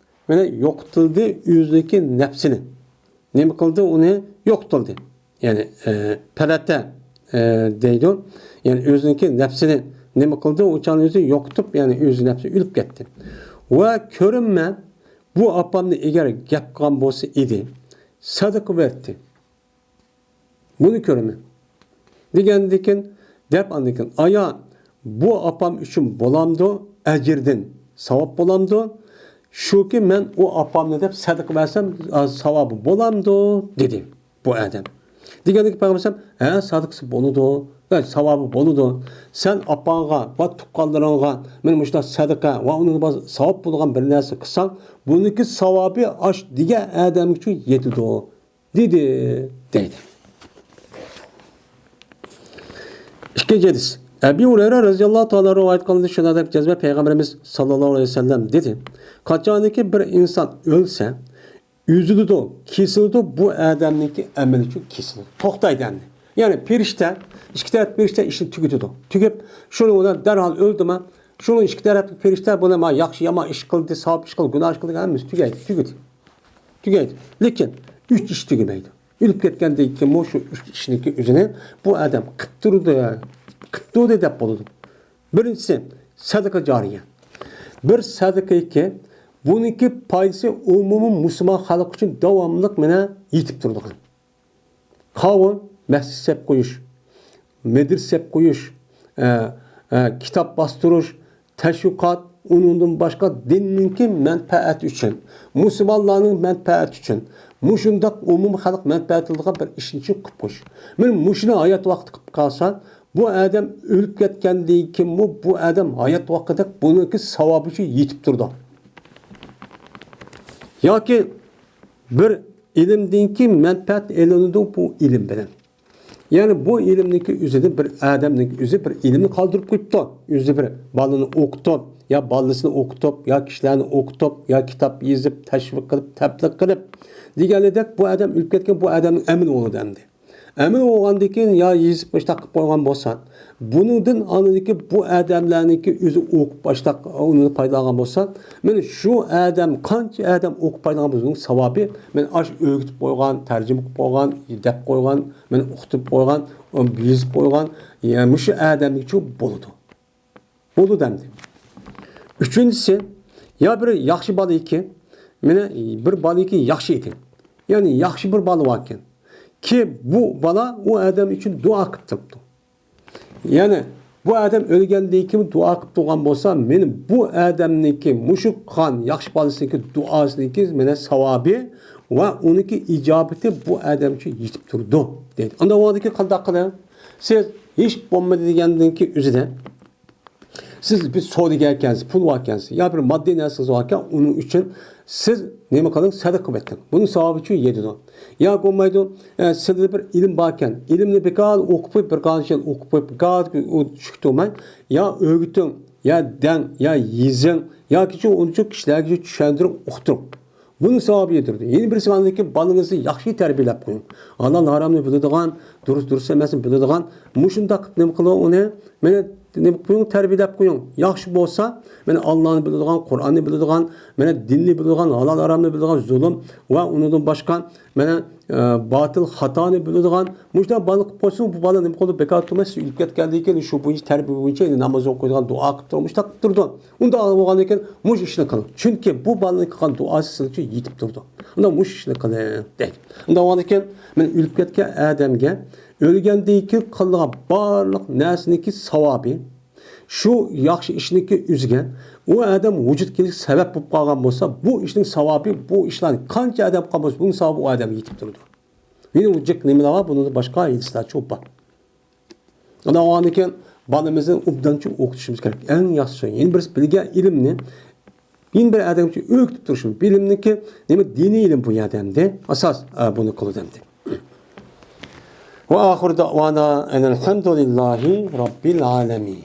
مانا يوقىتىلدى ئۆزىنىڭكى نەپسىنى. نېمە قىلدى؟ ئۇنى يوقىتىلدى. يەنى، ئە، پەلەتە، ئە، دەيدۇ. يەنى ئۆزىنىڭكى نەپسىنى نېمە قىلدى؟ ئۇ چاغنى ئۆزى يوقىتىپ، يەنى ئۆزى نەپسى ئۆلۈپ كەتتى. ۋە كۆرۈنمە، بۇ ئاپامنى ئەگەر گەپ قىلغان بولسا ئىدى، سەدىقە بەرتتى. بۇنى كۆرىمەن. دېگەندىكىن، دەپ ئاندىكىن، ئايا، بۇ ئاپام ئۈچۈن بولامدۇ؟ ئەجىردىن ساۋاب بولامدۇ؟ شۇكى، مەن ئۇ ئاپامنى دەپ سەدىقە بەرسەم، ئا، ساۋابى بولامدۇ؟ دېدى بۇ ئادەم. دېگەندىكىن پەيغەمبەر، ھە، سەدىقىسى بولىدۇ، ھە، ساۋابى بولىدۇ. سەن ئاپاڭغا ۋە تۇغقانلىرىڭغا مانا مۇشۇنداق سەدىقە ۋە ئۇنىڭ ساۋاب بولىدىغان بىر نەرسە قىلساڭ، بۇنىڭكى ساۋابى ئاش دېگەن ئادەمگىچۇ يېتىدۇ. دېدى، دەيدۇ. ئىككىنچى ھەدىس. ئەبى ھۇرەيرە رەزىياللاھۇ تائالا رىۋايەت قىلىندى، شۇنداق دەپ جەزمەن پەيغەمبىرىمىز ساللاللاھۇ ئەلەيھى ۋەسەللەم دېدى، قاچانكى بىر ئىنسان ئۆلسە، ئۈزۈلىدۇ، كېسىلىدۇ، بۇ ئادەمنىڭكى ئەمىلىچۇ كېسىلىدۇ، توختايدۇ ئەمدى. يەنى پېرىشتە، ئىككى تەرەپ پېرىشتە ئىشنى تۈگىتىدۇ. تۈگەپ، شۇنىڭ بىلەن دەرھال ئۆلدىمۇ، شۇنىڭ ئىككى تەرەپلىك پېرىشتە بۇنى ما ياخشى، يامان ئىش قىلدى، ساۋاب ئىش قىلدى، گۇناھ ئىش قىلدى، ھەممىسى تۈگەيدۇ، تۈگىدى. تۈگەيدۇ. لېكىن ئۈچ ئىش تۈگىمەيدۇ. ئۆلۈپ كەتكەندىن كېيىنمۇ شۇ ئۈچ ئىشنىڭكى ئۆزىنى بۇ ئادەم قىپ تۇردى، قىپ تۇردى دەپ بولىدۇ. بىرىنچىسى، سەدىقە جارىيە. بىر سەدىقىكى، بۇنىڭكى پايدىسى ئومۇمىي مۇسۇلمان خەلق ئۈچۈن داۋاملىق مانا يېتىپ تۇرىدىغان. قاۋۇل، مەسچىت سېلىپ قويۇش، مەدرىسە سېلىپ قويۇش، ئە، ئە، كىتاب باستۇرۇش، تەشۋىقات، ئۇنىڭدىن باشقا دىننىڭكى مەنپەئەتى ئۈچۈن، مۇسۇلمانلارنىڭ مەنپەئەتى ئۈچۈن، مۇشۇنداق ئومۇمىي خەلق مەنپەئەتى ئالىدىغان بىر ئىشنى قىلىپ قويۇش. مانا مۇشۇنى ھايات ۋاقتىدا قىلىپ قالسا، بۇ ئادەم ئۆلۈپ كەتكەندىن كېيىنمۇ بۇ ئادەم ھايات ۋاقتىدەك بۇنىڭكى ساۋابى ئۈچۈن يېتىپ تۇرىدۇ. ياكى بىر ئىلىمدىنكى مەنپەئەت ئېلىنىدۇ بۇ ئىلىم بىلەن. يەنى بۇ ئىلىمنىڭكى ئۆزىدىن بىر ئادەمنىڭ ئۆزى بىر ئىلىمنى قالدۇرۇپ قويۇپتۇ. ئۆزى بىر بالىنى ئوقۇتۇپ، يا بالىسىنى ئوقۇتۇپ، يا كىشىلەرنى ئوقۇتۇپ، يا كىتاب يېزىپ، تەشۋىق قىلىپ، تەبلىغ قىلىپ دېگەنلىدەك بۇ ئادەم ئۆلۈپ كەتكەن، بۇ ئادەمنىڭ ئەمىلى بولىدۇ ئەمدى. ئەمىلى بولغاندىن كېيىن يا يېزىپ مۇشۇنداق قىلىپ قويغان بولسا، بۇنىڭدىن ئاندىكى بۇ ئادەملەرنىڭكى ئۆزى ئوقۇپ باشلاپ ئۇنى پايدىلانغان بولسا، مانا شۇ ئادەم قانچە ئادەم ئوقۇپ پايدىلانغان بولسا، ئۇنىڭ ساۋابى مانا ئاشۇ ئۆگىتىپ قويغان، تەرجىمە قىلىپ قويغان، دەپ قويغان، مانا ئوقۇتۇپ قويغان، يېزىپ قويغان، يا مۇشۇ ئادەمگىچۇ بولىدۇ. بولىدۇ ئەمدى. ئۈچىنچىسى، يا بىر ياخشى بالا ئىكەن، مانا بىر بالا ئىكەن ياخشى ئىكەن. يەنى ياخشى بىر بالا بار ئىكەن. كى بۇ بالا ئۇ ئادەم ئۈچۈن دۇئا قىلىپ تۇرۇپتۇ. يەنى بۇ ئادەم ئۆلگەندىن كېيىن دۇئا قىلىپ تۇرغان بولسا، مانا بۇ ئادەمنىڭكى مۇشۇ قىلغان ياخشى بالىسىنىڭكى دۇئاسىنىڭكى مانا ساۋابى ۋە ئۇنىڭكى ئىجابىتى بۇ ئادەم ئۈچۈن يېتىپ تۇرىدۇ دەيدۇ. ئانداق بولغاندىن كېيىن قانداق قىلىڭ؟ سىز ھېچ بولمىدى دېگەندىن كېيىن ئۆزىدە سىز بىر سودىگەر ئىكەنسىز، پۇل بار ئىكەنسىز، يا بىر ماددىي نەرسىڭىز بار ئىكەن، ئۇنىڭ ئۈچۈن سىز نېمە قىلىڭ؟ سەدىقە قىلىۋېتىڭ. بۇنىڭ ساۋابى ئۈچۈن يېتىدۇ. يا بولمايدۇ، ئە، سىزدە بىر ئىلىم بار ئىكەن، ئىلىمنى بىكار ئوقۇپ قويۇپ، بىر قانچە يىل ئوقۇپ قويۇپ، بىكار ئۇ چۈشۈپ تۇرماي، يا ئۆگىتىڭ، يا دەڭ، يا يېزىڭ، ياكى شۇ ئۇنچە كىشىلەرگە چۈشەندۈرۈپ ئۇقتۇرۇڭ. بۇنىڭ ساۋابى يېتىدۇ. يەنە بىرسى ئاندىن كېيىن بالىڭىزنى ياخشى تەربىيەلەپ قويۇڭ. ھالال ھارامنى بىلىدىغان، دۇرۇس دۇرۇس ئەمەسنى بىلىدىغان، مۇشۇنداق قىلىپ نېمە قىلىڭ ئۇنى، مانا نېمە قىلىپ قويۇڭ، تەربىيەلەپ قويۇڭ. ياخشى بولسا، مانا ئاللانى بىلىدىغان، قۇرئاننى بىلىدىغان، مانا دىننى بىلىدىغان، ھالال ھارامنى بىلىدىغان، زۇلۇم ۋە ئۇنىڭدىن باشقا مانا ئە، باتىل خاتانى بىلىدىغان، مۇشۇنداق بالا قىلىپ قويسىڭىز، بۇ بالا نېمە قىلىدۇ؟ بىكار تۇرماي، سىز ئۆلۈپ كەتكەندىن كېيىن شۇ بويىچە تەربىيە بويىچە ئەمدى ناماز ئوقۇيدىغان، دۇئا قىلىپ تۇرۇپ، مۇشۇنداق قىلىپ تۇرىدۇ. ئۇنداق بولغاندىن كېيىن مۇشۇ ئىشنى قىلىڭ. چۈنكى بۇ بالىنىڭ قىلغان دۇئاسى سىزگىچە يېتىپ تۇرىدۇ. ئۇنداق مۇشۇ ئىشنى قىلىڭ دەيدۇ. ئۇنداق بولغاندىن كېيىن مانا ئۆلۈپ كەتكەن ئادەمگە ئۆلگەندىن كېيىن قىلىنغان بارلىق نەرسىنىڭكى ساۋابى، شۇ ياخشى ئىشنىڭكى ئۆزىگە ئۇ ئادەم ۋۇجۇد كېلىشكە سەۋەب بولۇپ قالغان بولسا، بۇ ئىشنىڭ ساۋابى، بۇ ئىشلارنى قانچە ئادەم قىلغان بولسا، بۇنىڭ ساۋابى ئۇ ئادەمگە يېتىپ تۇرىدۇ. يەنە ئۇ جىق نېمىلەر بار، بۇنىڭدا باشقا ھەدىسلەرچۇ بار. ئاندىن كېيىن بالىمىزنى ئوبدانچە ئوقۇتۇشىمىز كېرەك. ئەڭ ياخشىسى، يەنە بىرسى بىلگەن ئىلىمنى يەنە بىر ئادەمگە ئۆگىتىپ تۇرۇشىمىز. بىلىمنىڭكى نېمە، دىنىي ئىلىم بۇ يەردە ئەمدى. ئاساس، ئە، بۇنى قىلىدۇ ئەمدى. وآخر دعوانا أن الحمد لله رب العالمين.